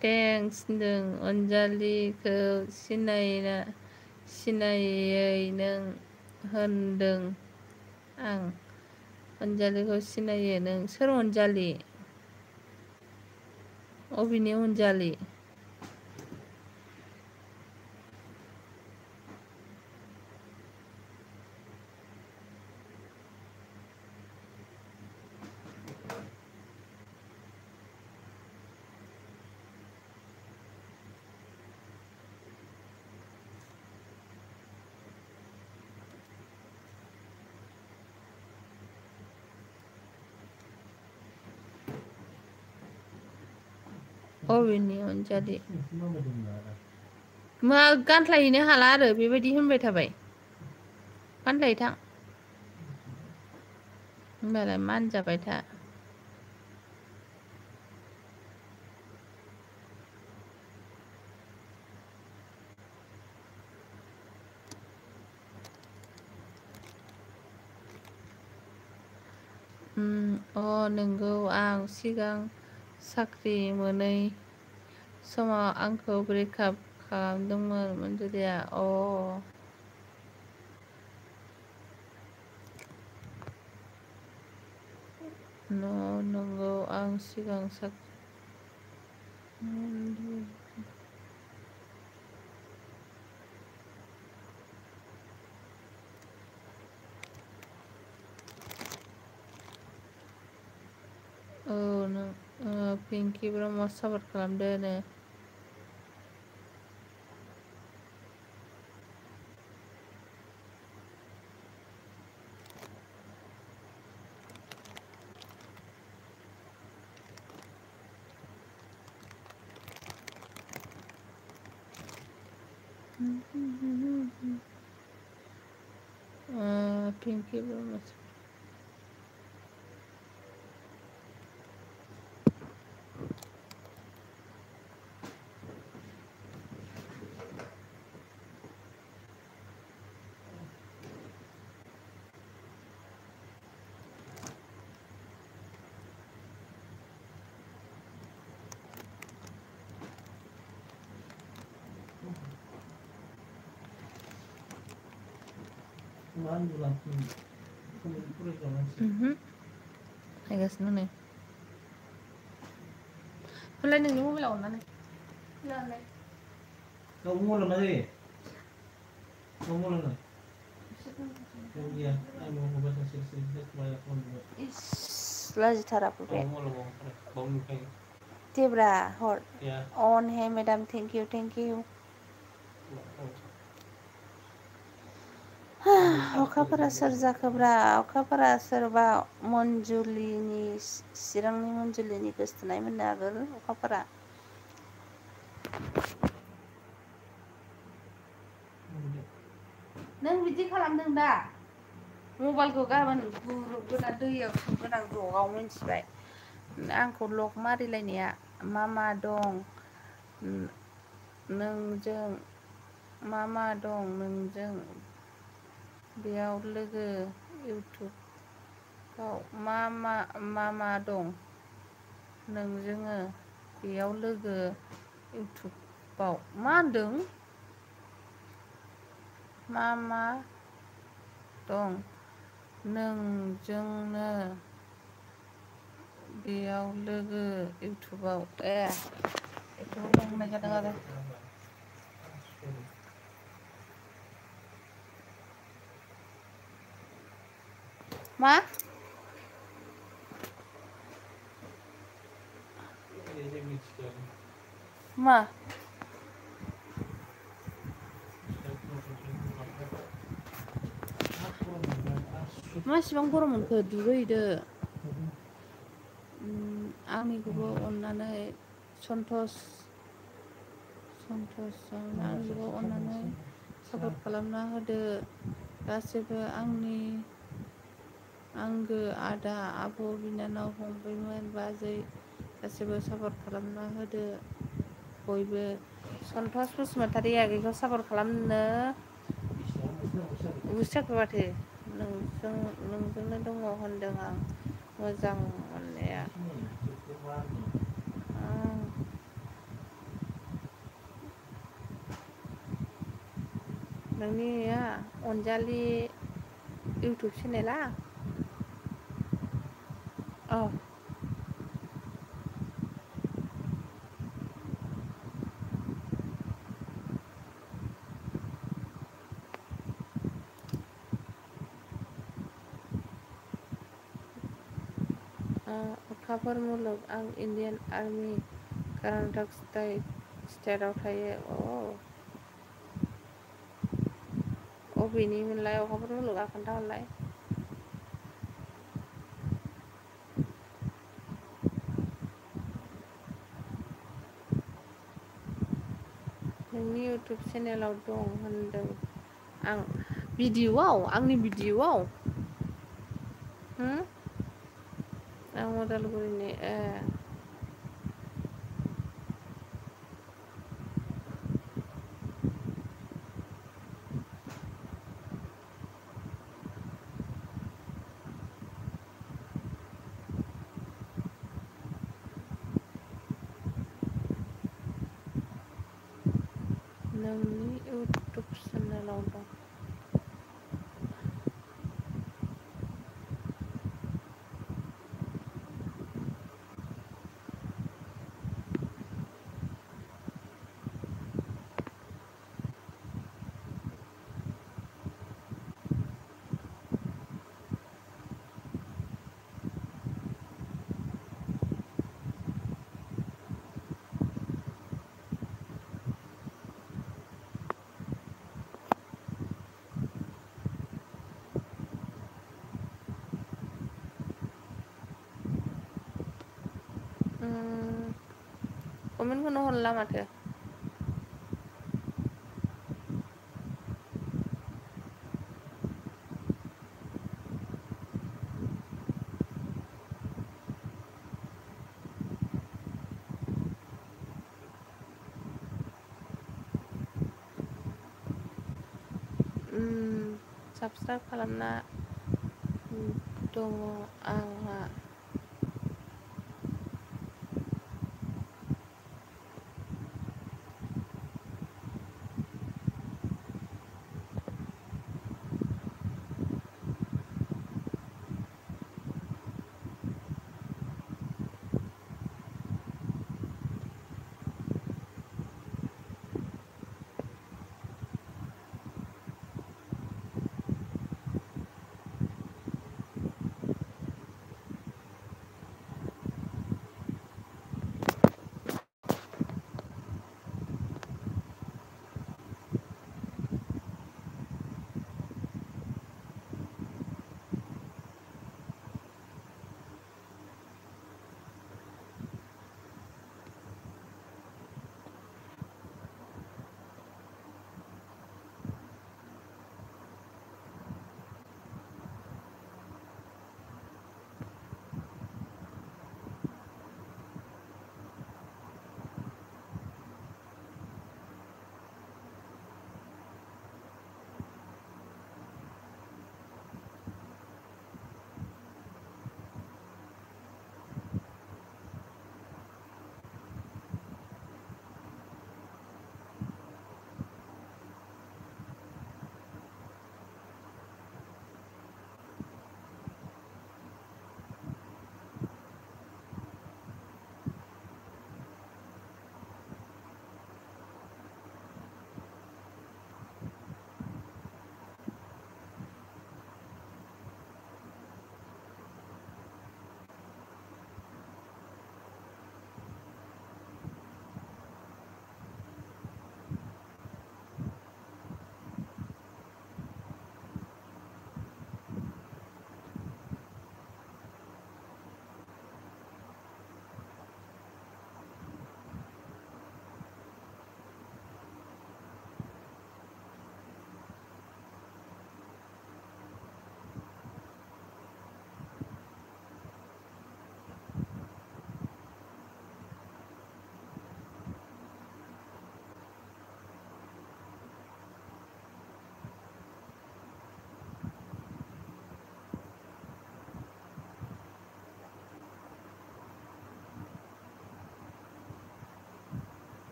थेंक्स होनदों अनजालिखौ सिनायै नों होनदों आं अनजालिखौ सिनायो नों सोर अनजालि अबिनि अनजालि अबिनि अनजालि मा गानस्लायहैनो हाला आरो बेबायदि होनबाय थाबाय गानस्लाय थां होनबालाय मानजाबाय था नंगौ आं सिगां साख्रि मोनै समाव आंखौ ब्रेकआप खालामदोंमोन मन्जुलिया नंगौ आं सिगां साख्रि नों पिंकि ब्रह्म सापर्ट खालामदो नो पिंकि ब्रह्म नायगासिनो नै होनलाय नोंनि मबाइलाव अननानै गाव मबाइलाव मा जायो गाव मबाइलाव लाजिथाराबो बे देब्रा हर अन हे मेडाम थेंक इउ अखाफोरा सोर जाखोब्रा अखाफोरा सोरबा चिरांनि मन्जुलिनि गोसथोनाय मोननो आगोल अखाफोरा नों बिदि खालामदों दा मबाइलखौ गाबोन गुरुबगोन दैयाव सोमगोन आं जगाव मिन्थिबाय आंखौ लक मारिलायनाया मा दं नोंजों मा दं नोंजों बेयाव लोगो इउटुबाव मा दं नोंजोङो बेयाव लोगो इउटुबाव मा होनदों मा दं नोंजोंनो बेयाव लोगो इउटुबाव बेखौ बुंनाय जादों आरो मा मा मासिबां गरम मोनखो दुगैहैदो आंनिखौबो अननानै सन्तोष आंनिखौबो अननानै सापर्ट खालामना होदो गासैबो आंनि आंगो आदा आब' बिनानाव फंबायमोन बाजै गासैबो सापर्ट खालामना होदो बयबो सन्तोष बसुमतारी आगैखौ सापर्ट खालामनो गोसोजाखो माथो नोंजोंनो दङ होनदों आं मोजां मोननाया नोंनिया अनजालि इउटुब चेनेला औ अखाफोर मुलुग आं इण्डियान आर्मि कर्नाटक स्टेटआव थायो अबेनिमोनलाय अखाफोर मुलुगा खोन्थाहरलाय नोंनि इउटुब चेनेलाव दं होनदों आं भिडिअ'आव आंनि भिडिअ'आव आं उदालगुरिनि नोंनि इउटुब चेनेलाव दं कमेन्टखौनो हरला माथो साबसक्राइब खालामना दङ आंहा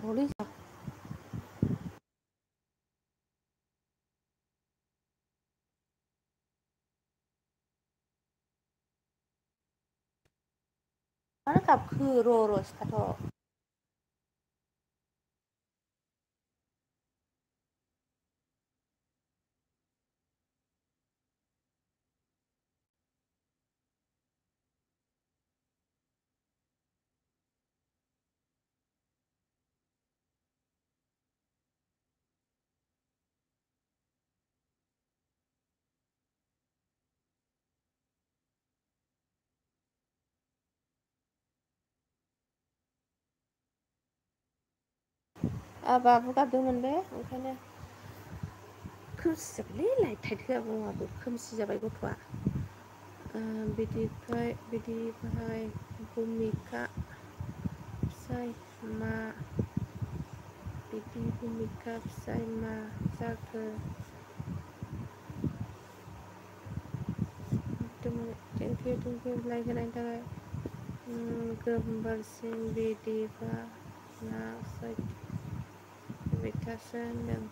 हलै मानो गाबखो र' सिखाथ' बाबु गाबदोंमोन बे ओंखायनो खोमसि जाबायलै लाइट थाइट होआबो खोमसि जाबाय गथ'आ बिदिफ्राय भुमिका फिसाय मा बिदि भुमिका फिसाय मा जाखो थेंकिउ लाइक होनायनि थाखाय गोमबोरसिं बिदिबा ना सैथासो होनदों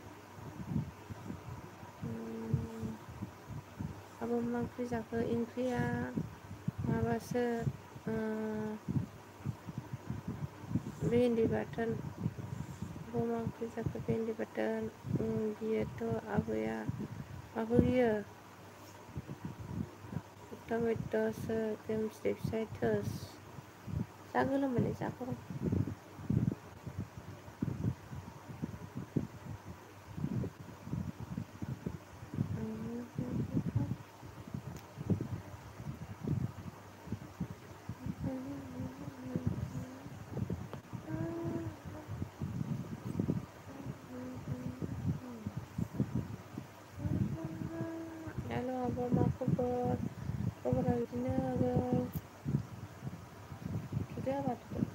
आबो मा ओंख्रि जाखो ओंख्रिया माबासो भिन्दि बाथोन मा ओंख्रि जाखो भिन्दि बाथोन बियोथ' आबैया माखौ गियो टमेट'सो खोमसि फिसाय थोस जा गोलोमबायलै जा गरम हेल' आब' मा खबरा बिदिनो आगै थुदो आबा थुदो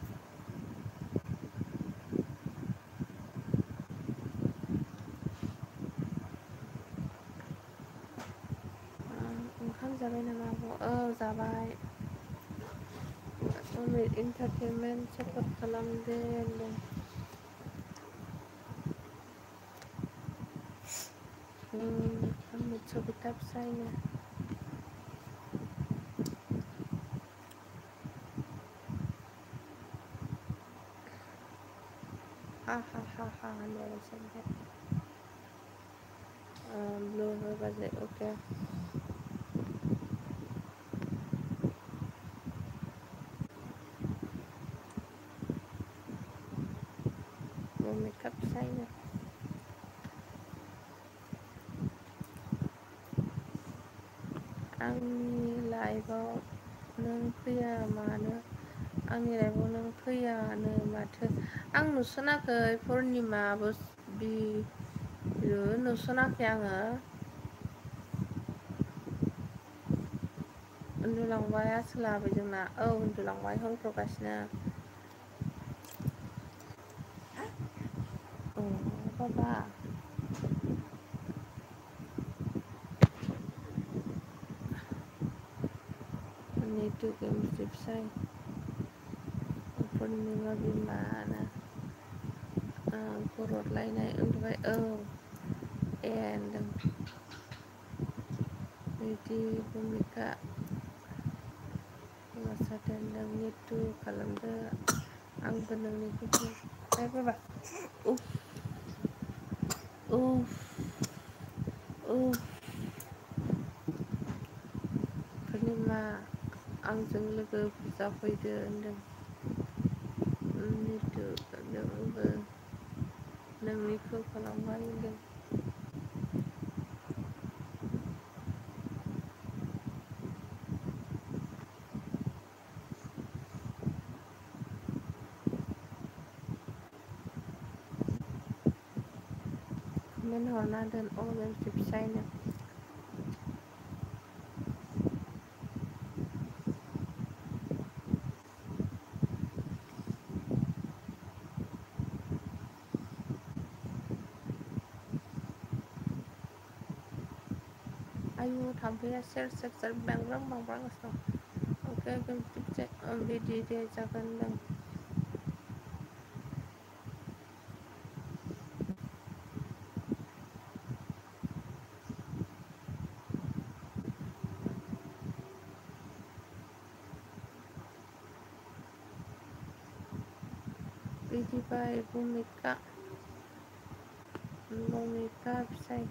ओंखाम जाबाय नामा आब' औ जाबाय इन्टारटेनमेन्ट सापर्ट खालामदो होनदों सबिता फिसायनो हा होनबाय ब्लु होबाजे अके भुमिका फिसायनो आंनि लाइफआव नों फैया मानो आंनि लाइफआव नों फैयानो माथो आं नुसनाखै पुर्निमाबो नुसनाखै आङो उन्दुलांबाय आसोला आबैजोंना औ उन्दुलांबाय हर थ'गासिनो बाबा नितु खोमसि फिसाय पुर्निमा बिमानो गरदलायनाय उन्दुबाय औ ए होनदों बिदि भुमिका मोसादों नों नितु खालामदो आंबो नोंनिखौ बाबा उफ उफ उफ पुर्निमा आंजों लोगो जाफैदो होनदों नितु आंबो नोंनिखौ खालामबाय होनदों कमेन्ट हरना दोन खोमसि फिसायनो आयु थाम्फैया सेर बांब्रांगासिनो दं ओमफ्राय खोमसि फिसाय बिदि दे जागोन होनदों बिदिबाय भुमिका फिसाय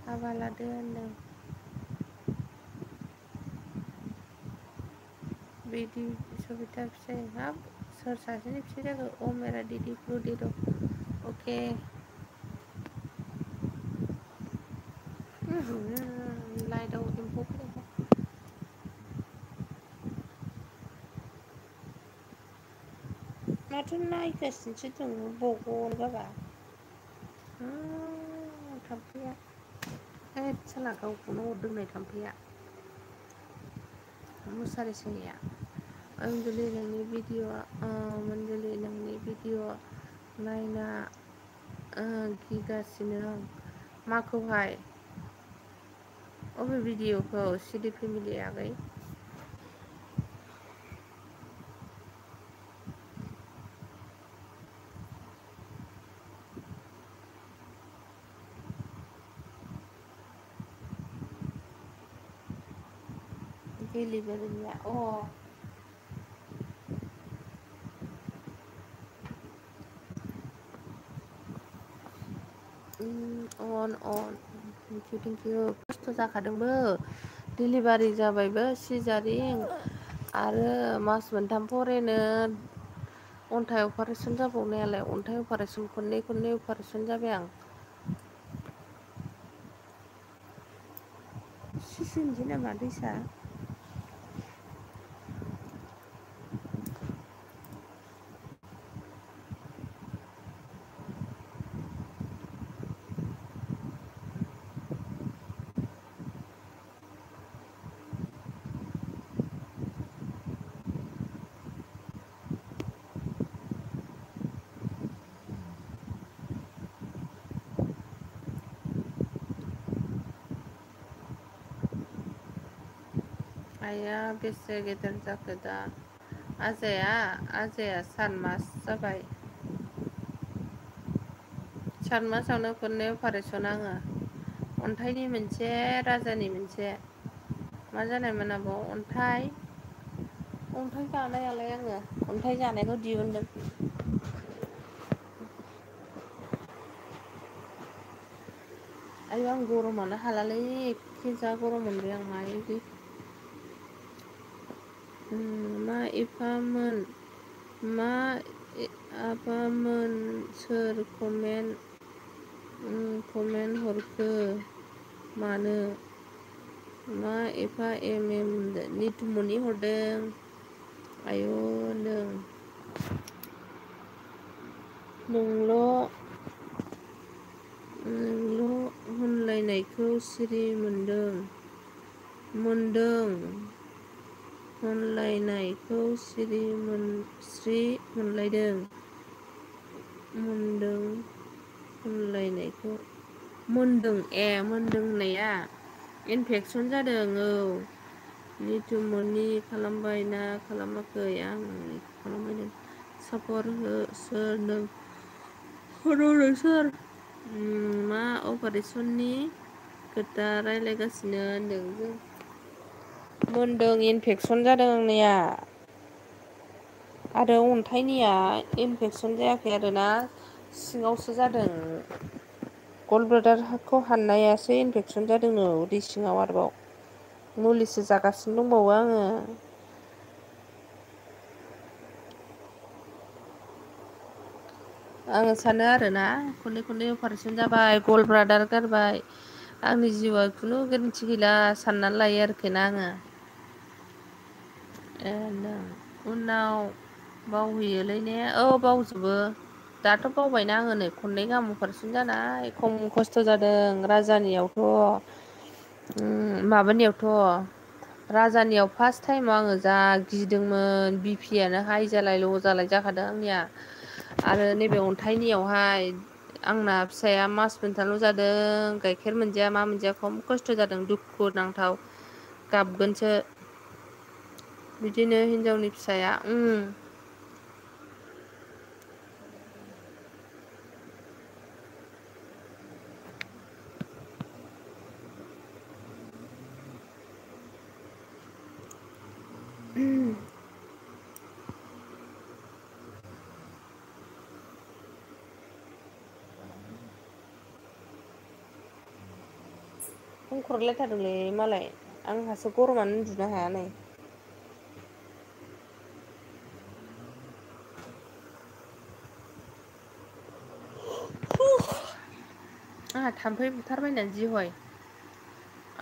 हाबा लादो होनदों। बिदि सबिता फिसाय हाब सोर सासेनि फिसाय जाखो अ मेरा दिदि ब्लुदिर' अके लाइटआव एम्फौ फैदों। माथो नायगासिनोसो दं बगल बाबा थाम्फैया होद साला गावखौनो अरदोंनै थाम्फैया मुसारि सोंनाया अनजलि नोंनि भिडिअ नायना गिगासिनो आं माखौहाय अबे भिडिअखौ सिरि फेमिलि आगै डेलिभारिनिया अन थेंकिउ खस्थ' जाखादोंबो डेलिभारि जाबायबो सिजारिं आरो मास मोनथाम फरेनो अन्थाइ अपारेसन जाबावनायालाय अन्थाइ अपारेसन खननै अपारेसन जाबाय आं सिसोनसै नामा दैसा आइया बेसे गेदेर जाखो दा आजाया 3 मास जाबाय 3 मासावनो खननै अपारेसन आङो अन्थाइनि मोनसे राजानि मोनसे मा जानायमोन आब' अन्थाइ जानायालाय आङो अन्थाइ जानायखौ दिहुनदों आयौ आं गरमानो हालालै एखे जा गरम मोनबाय आं मायदि मा एफामोन मा आफामोन सोर कमेन्ट हरखो मानो मा एफा निथुमनि हरदों आयु नोंल' होनलायनायखौ सिरि मोनदों होनलायनायखौ स्रि मोनलायदों होनलायनायखौ मोनदों होननाया इनफेकसन जादों औ निथुमनि खालामबाय ना खालामाखै आं खालामबायदों सापर सोर मा अपारेसननि खोथा रायलायगासिनो होनदों जों मोनदों इनफेकसन जादों आंनिया आरो अन्थाइनिया इनफेकसन जायाखै आरोना सिङावसो जादों गल्ड ब्लाडारखौ हाननायासो इनफेकसन जादोंनो उदै सिङाव आरोबाव मुलिसो जागासिनो दंबावो आङो आङो सानो आरोना खननै अपारेसन जाबाय गल्ड ब्लाडार गारबाय आंनि जिउआ खुनु गोरोन्थि गैला साननानै लायो आरोखि ना आङो उनाव बावहैयोलै ने बावजोबो दाथ' बावबायना आङो नै खननै गाहाम अपारेसन जानाय खम खस्थ' जादों राजानियावथ' राजानियाव फार्स्ट टाइमाव आङो जा गिदोंमोन बिपियानो हाइ जालाय ल' जालाय जाखादों आंनिया आरो नैबे अन्थाइनियावहाय आंना फिसाया मास मोनथामल' जादों गाइखेर मोनजाया मा मोनजाया खम खस्थ' जादों दुखु नांथाव गाबगोनसो बिदिनो हिनजावनि फिसाया बुंखरलायथारदोंलै मालाय आंहासो गरमानो उन्दुनो हाया नै आंहा थाम्फै बुथारबायनानै जि हय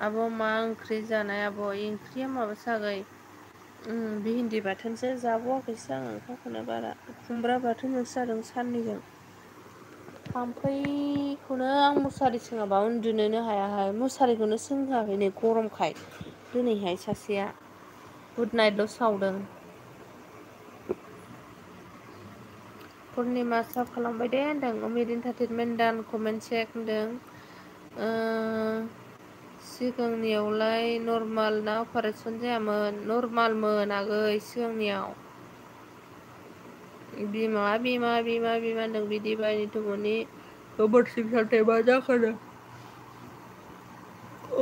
आब' मा ओंख्रि जानाय आब' ओंख्रिया माबासो आगै भिन्दि बाथोनसो जाबावाखैसो आं ओंखामखौनो बारा खुमब्रा बाथोनजोंसो जादों सानैजों थाम्फैखौनो आं मुसारि सोङाबा उन्दुनोनो हायाहाय मुसारिखौनो सोंहोआखै नै गरमखाय दिनैहाय सासेया गुड नाइटल' सावदों पुर्निमा साब खालामबाय दे होनदों उमेद इन्टारटेनमेन्ट दान कमेन्ट सेक होनदों सिगांनियावलाय नरमाल ना अपारेसन जायामोन नरमालमोन आगै सिगांनियाव बिमा होनदों बिदि बायनि थुमनि गोबोरसिं सारथाय मा जाखोनो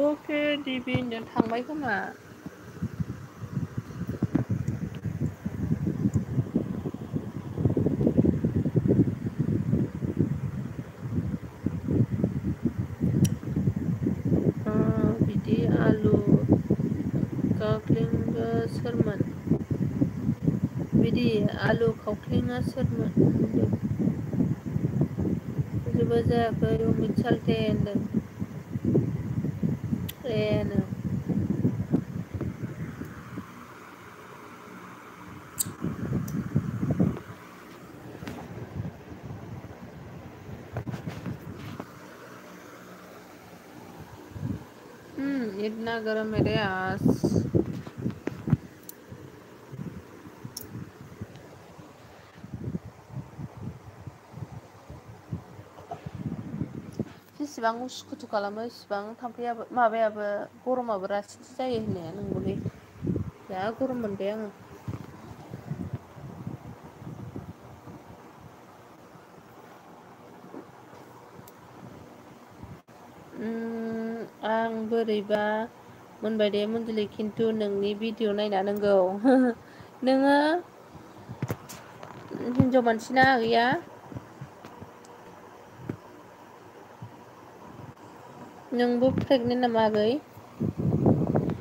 अके दिबि होनदों थांबाय खोमा बिदि आलु गाग्लिग्रा सोरमोन बिदि आलु खावख्लिङा सोरमोन होनदों जेबो जायाखै अमित सालथे होनदों एनो इतना गर्म है रे आज जेसेबां उसुखुथु खालामो इसिबां थाम्फैयाबो माबायाबो गरमाबो रासिनसो जायो होननाया नंगौलै जा गरम मोनबाय आङो आं बोरैबा मोनबाय दे मन्जुलि खिन्थु नोंनि भिडिअ नायना नंगौ नोङो हिनजाव मानसिना आगैया नोंबो प्रेगनेन्ट नामा आगै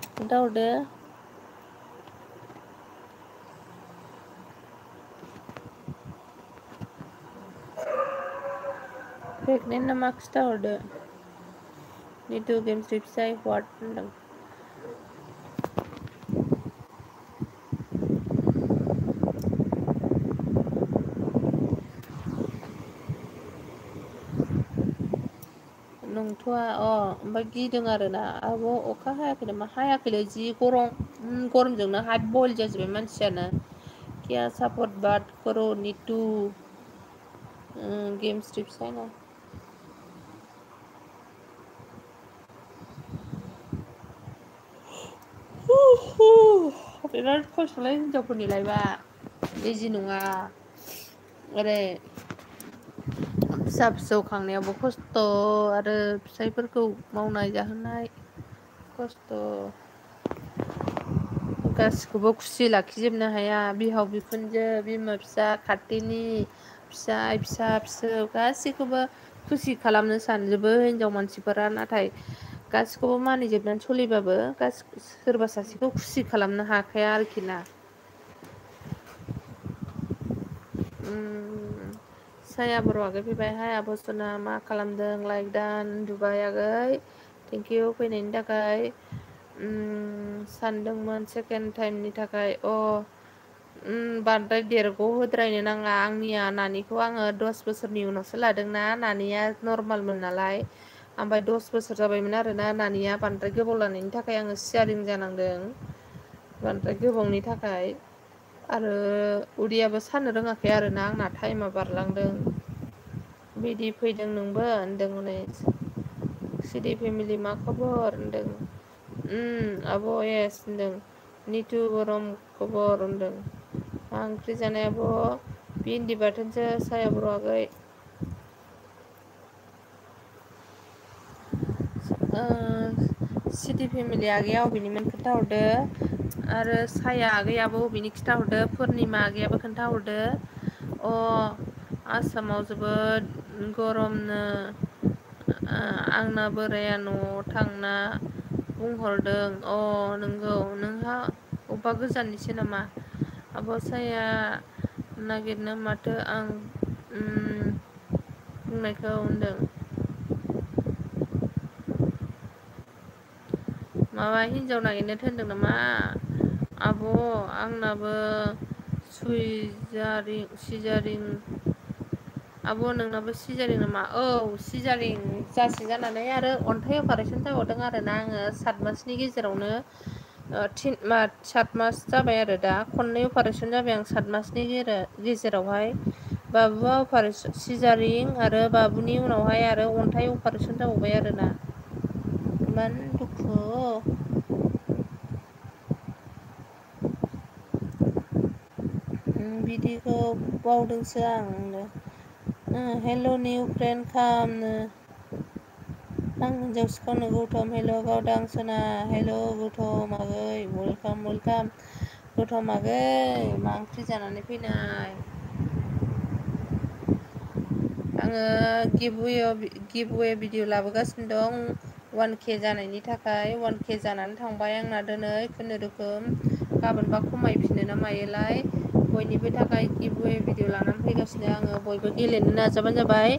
खोन्थाहरदो प्रेगनेन्ट नामा खिथाहरदो निटु गेम्स रिप्साइ हवाट होनदों नंथ'आ ओमफ्राय गिदों आरोना आब' अखा हायाखै नामा हायाखैलै जि गरमजोंनो हाफ बयल जाजोब्बाय मानसियानो क्या सापर्ट बाट करो निटु गेम्स रिप्साइ ना बिराद खस्थ'लै हिनजावफोरनि लाइफआ इजि नङा ओरै फिसा फिसौ खांनायावबो खस्थ' आरो फिसाइफोरखौ मावनाय जाहोनाय खस्थ' गासिखौबो खुसि लाखिजोबनो हाया बिहाव बिखुनजो बिमा फिसा खाथिनि फिसा फिसौ गासैखौबो खुसि खालामनो सानजोबो हिनजाव मानसिफोरा नाथाय गासिखौबो मानिजोबनानै सोलिबाबो सोरबा सासेखौ खुसि खालामनो हाखाया आरोखि ना साया बर' आगै फैबाय हाय आब' सना मा खालामदों लाइक दा उन्दुबाय आगै थेंकिउ फैनायनि थाखाय सानदोंमोन सेकेन्ड टाइमनि थाखाय बांद्राय देरग' होद्रायनो नाङा आंनिया नानिखौ आङो 10 बोसोरनि उनावसो लादोंना नानिया नरमालमोन नालाय ओमफ्राय 10 बोसोर जाबायमोन आरोना नानिया बांद्राय गोबाव लानायनि थाखाय आङो सिजारिं जानांदों बांद्राय गोबावनि थाखाय आरो उदैयाबो सानो रोङाखै आरोना आंना टाइमा बारलांदों बिदि फैदों नोंबो होनदों हनै सिरि फेमिलि मा खबर होनदों आब' एस होनदों निथु गरम खबर होनदों मा ओंख्रि जानाय आब' भिन्दि बाथोनसो साया बर' आगै सिटि फेमिलि आगैया अबेनिमोन खोन्थाहरदो आरो साया आगैयाबो अबेनि खिन्थाहरदो पुर्निमा आगैयाबो खोन्थाहरदो आसामाव जोबोद गरमनो आंना बोराया न'आव थांना बुंहरदों। अ नंगौ, नोंहा अबेबा गोजाननिसो नामा? आब'साया नागिरनो माथो आं बुंनायखौ होनदों। माबा हिनजाव नागिरनो थोनदों नामा? आब' आंनाबो सिजारिं आब' नोंनाबो सिजारिं नामा? औ सिजारिं जासिन जानानै आरो अन्थाइ अपारेसन जाबावदों आरोना आङो 7 मासनि गेजेरावनो 7 मास जाबाय आरो दा खननै अपारेसन जाबाय आं 7 मासनि गेजेरावहाय बाबुआ अपारेसन सिजारिं आरो बाबुनि उनावहाय आरो अन्थाइ अपारेसन जाबावबाय आरोना इमान दुखु। बिदिखौ बावदोंसो आंनो। हेल' निउ फ्रेन्ड खालामनो आं हिन्जाव सिखावनो गौतम हेल' गावदां सना हेल' गौतम आगै वेलकाम गौतम आगै मा ओंख्रि जानानै फैनाय? आङो गिभवे भिडिअ लाबोगासिनो दं 1K जानायनि थाखाय 1K जानानै थांबाय आंना दिनै खुनुरुखुम गाबोनबा खमायफिनो ना मायोलाय बयनिबो थाखाय गिभवे भिडिअ लानानै फैगासिनो आङो बयबो गेलेनो नाजाबानो जाबाय।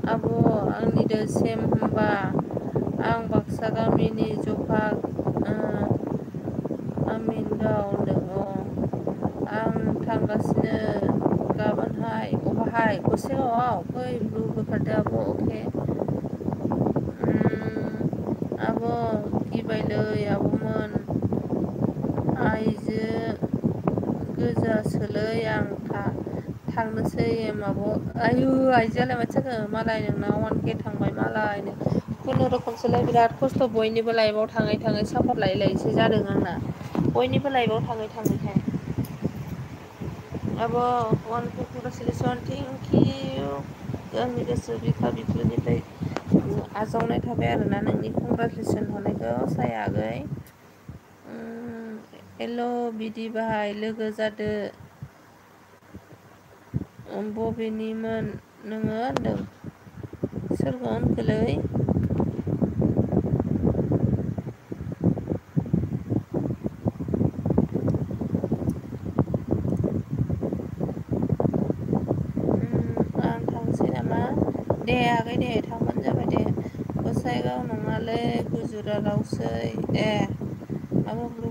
आब' आंनिदो सेम होनबा आं बाक्सा गामिनि जफा आमिनगाव होनदों। आं थांगासिनो गाबोनहाय अबाहाय गसाइगावआव फै ब्लु होखारदो आब' अके। आब' गिबायलै आब'मोन आइजो गोजासोलै आं थांनोसै आब' आयु आइजोआलाय माथो जाखो मालाय नोंना 1K थांबाय मालायनो खुनुरुखुमसोलाय बिराद खस्थ' बयनिबो लाइफआव थाङै थाङै सापर्ट लायै लायैसो जादों आंना बयनिबो लाइफआव थाङै थाङैहाय। आब' 1K कंग्रेसुलेसन थेंक इउ आंनि गोसो बिखा बिख्लोनिफ्राय आजावनाय थाबाय आरोना नोंनि कंग्रेसुलेसन हरनायखौ साया आगै। हेल' बिदि बाहाय लोगो जादो बबेनिमोन नोङो होनदों सोरखौ होनखोलै? आं थांसै नामा? दे आगै दे थांबानो जाबाय दे गसाइगाव नङालै गुजरातआवसै ए आब' ब्लु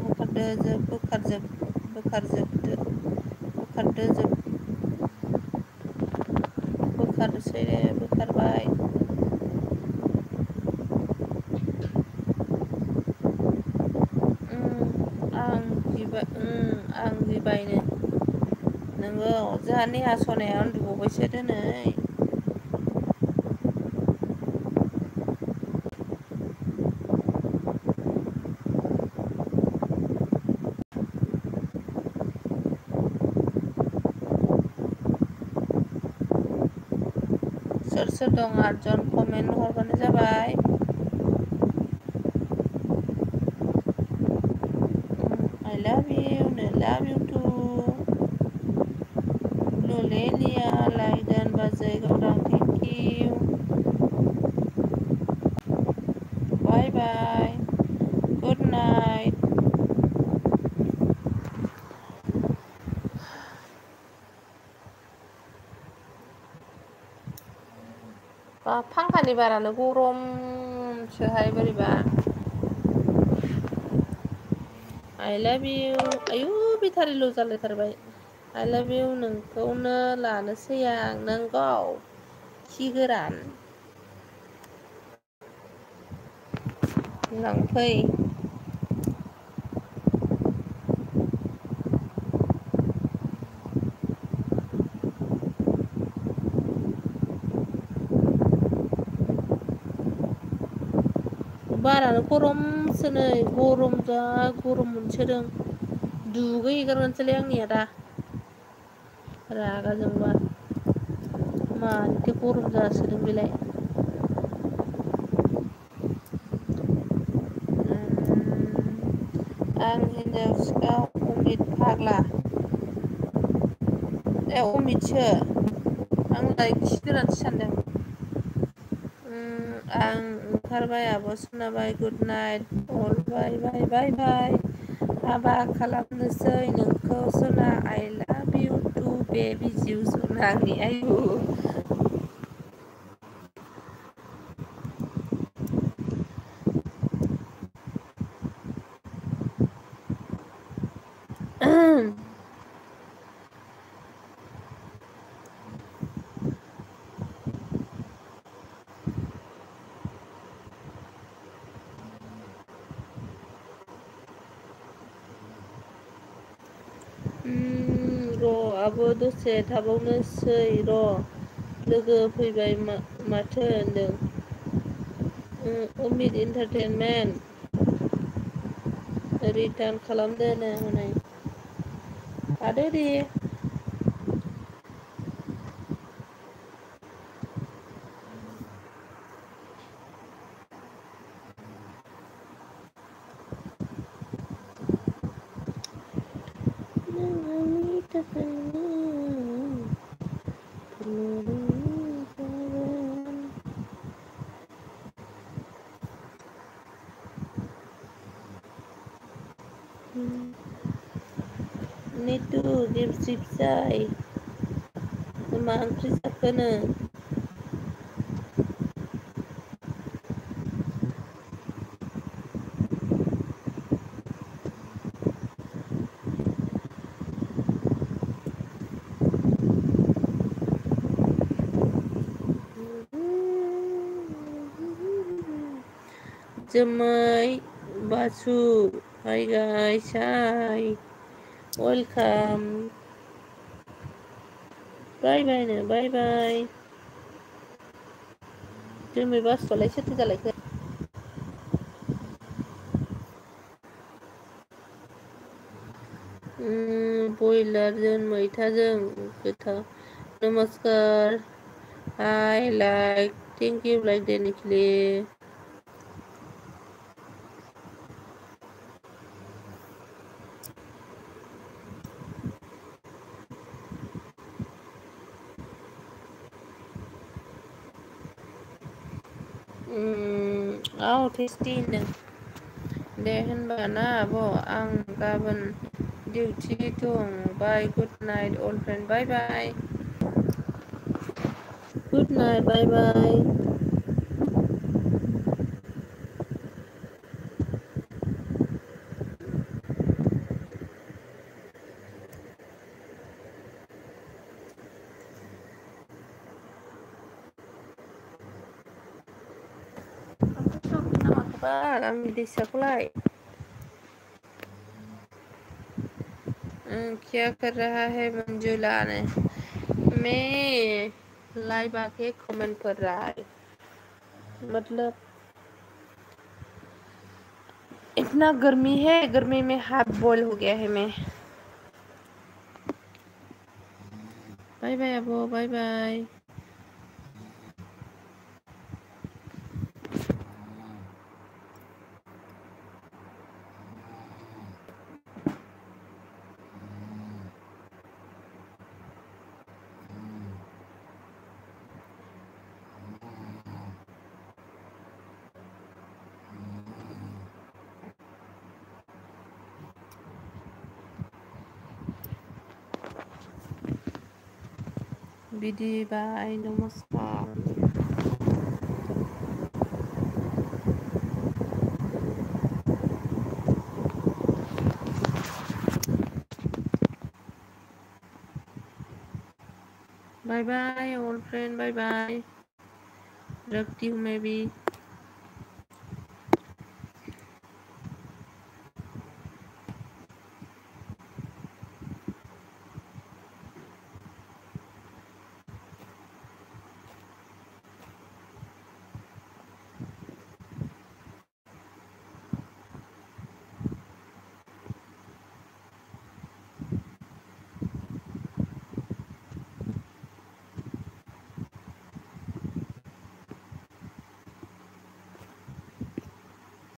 बोखारसै दे बोखारबाय। आं गिबायनो नोंगौ जोंहा नेहा सनाया उन्दुबावबायसो दिनै। सोर सोर दं 8 जन कमेन्ट हरबानो जाबाय। I love you love you too Lulelia Laidan Bazai Gaudang thank you bye bye good night। फांखानि बारानो गरमसोहाय बोरैबा। I love you आयु बेटारि ल' जालायथारबाय। I love you नोंखौनो लानोसै आं नंगौ खि गोरान लांफै। बारानो गरमसो नै गरम जा गरम मोनसोदों दुगै हैगारगोनसोलै आंनिया दा रागा जोंबा मानोथो गरम जासोदों बेलाय। आं हिन्जाव सिखाव अमित फाग्ला ए अमितसो आंलाय खिदोरानसो सानदों आं ओंखारबाय आब' सुनाबाय गुड नाइट अल बाय बाय बाय बाय हाबा खालामनोसै नोंखौ सना आइ लाभ इउ टु बेबि जिउ सना आंनि आयु र' आब' दसे थाबावनोसै र' लोगो फैबाय माथो होनदों अमित इन्टारटेनमेन्ट रिटार्न खालामदो नो हनै थादो दे नितु दिपसिपसाय मा ओंख्रि जाखोनो जोमै Basu hi guys hi welcome बाय बाय नो बाय बाय जोमै बासुआलाय सोरथो जालायखो बयलारजों मैथाजों गोथाव नमस्कार hi like thank you like देनिखलि औ टेस्टि होनदों दे होनबा ना आब' आं गाबोन डिउटि दं बाय गुड नाइट अल फ्रेन्ड बाय बाय गुड नाइट बाय बाय आंनि दैसाखौलाय क्या कर रहा है मंजुला ने मैं लाइव आके कमेंट कर रहा है मतलब इतना गर्मी है गर्मी में हाफ बॉयल हो गया है मैं बाय बाय अब बाय बाय बिदी बाय नमस्कार बाय बाय ओल्ड फ्रेंड बाय बाय रखती हूँ मैं भी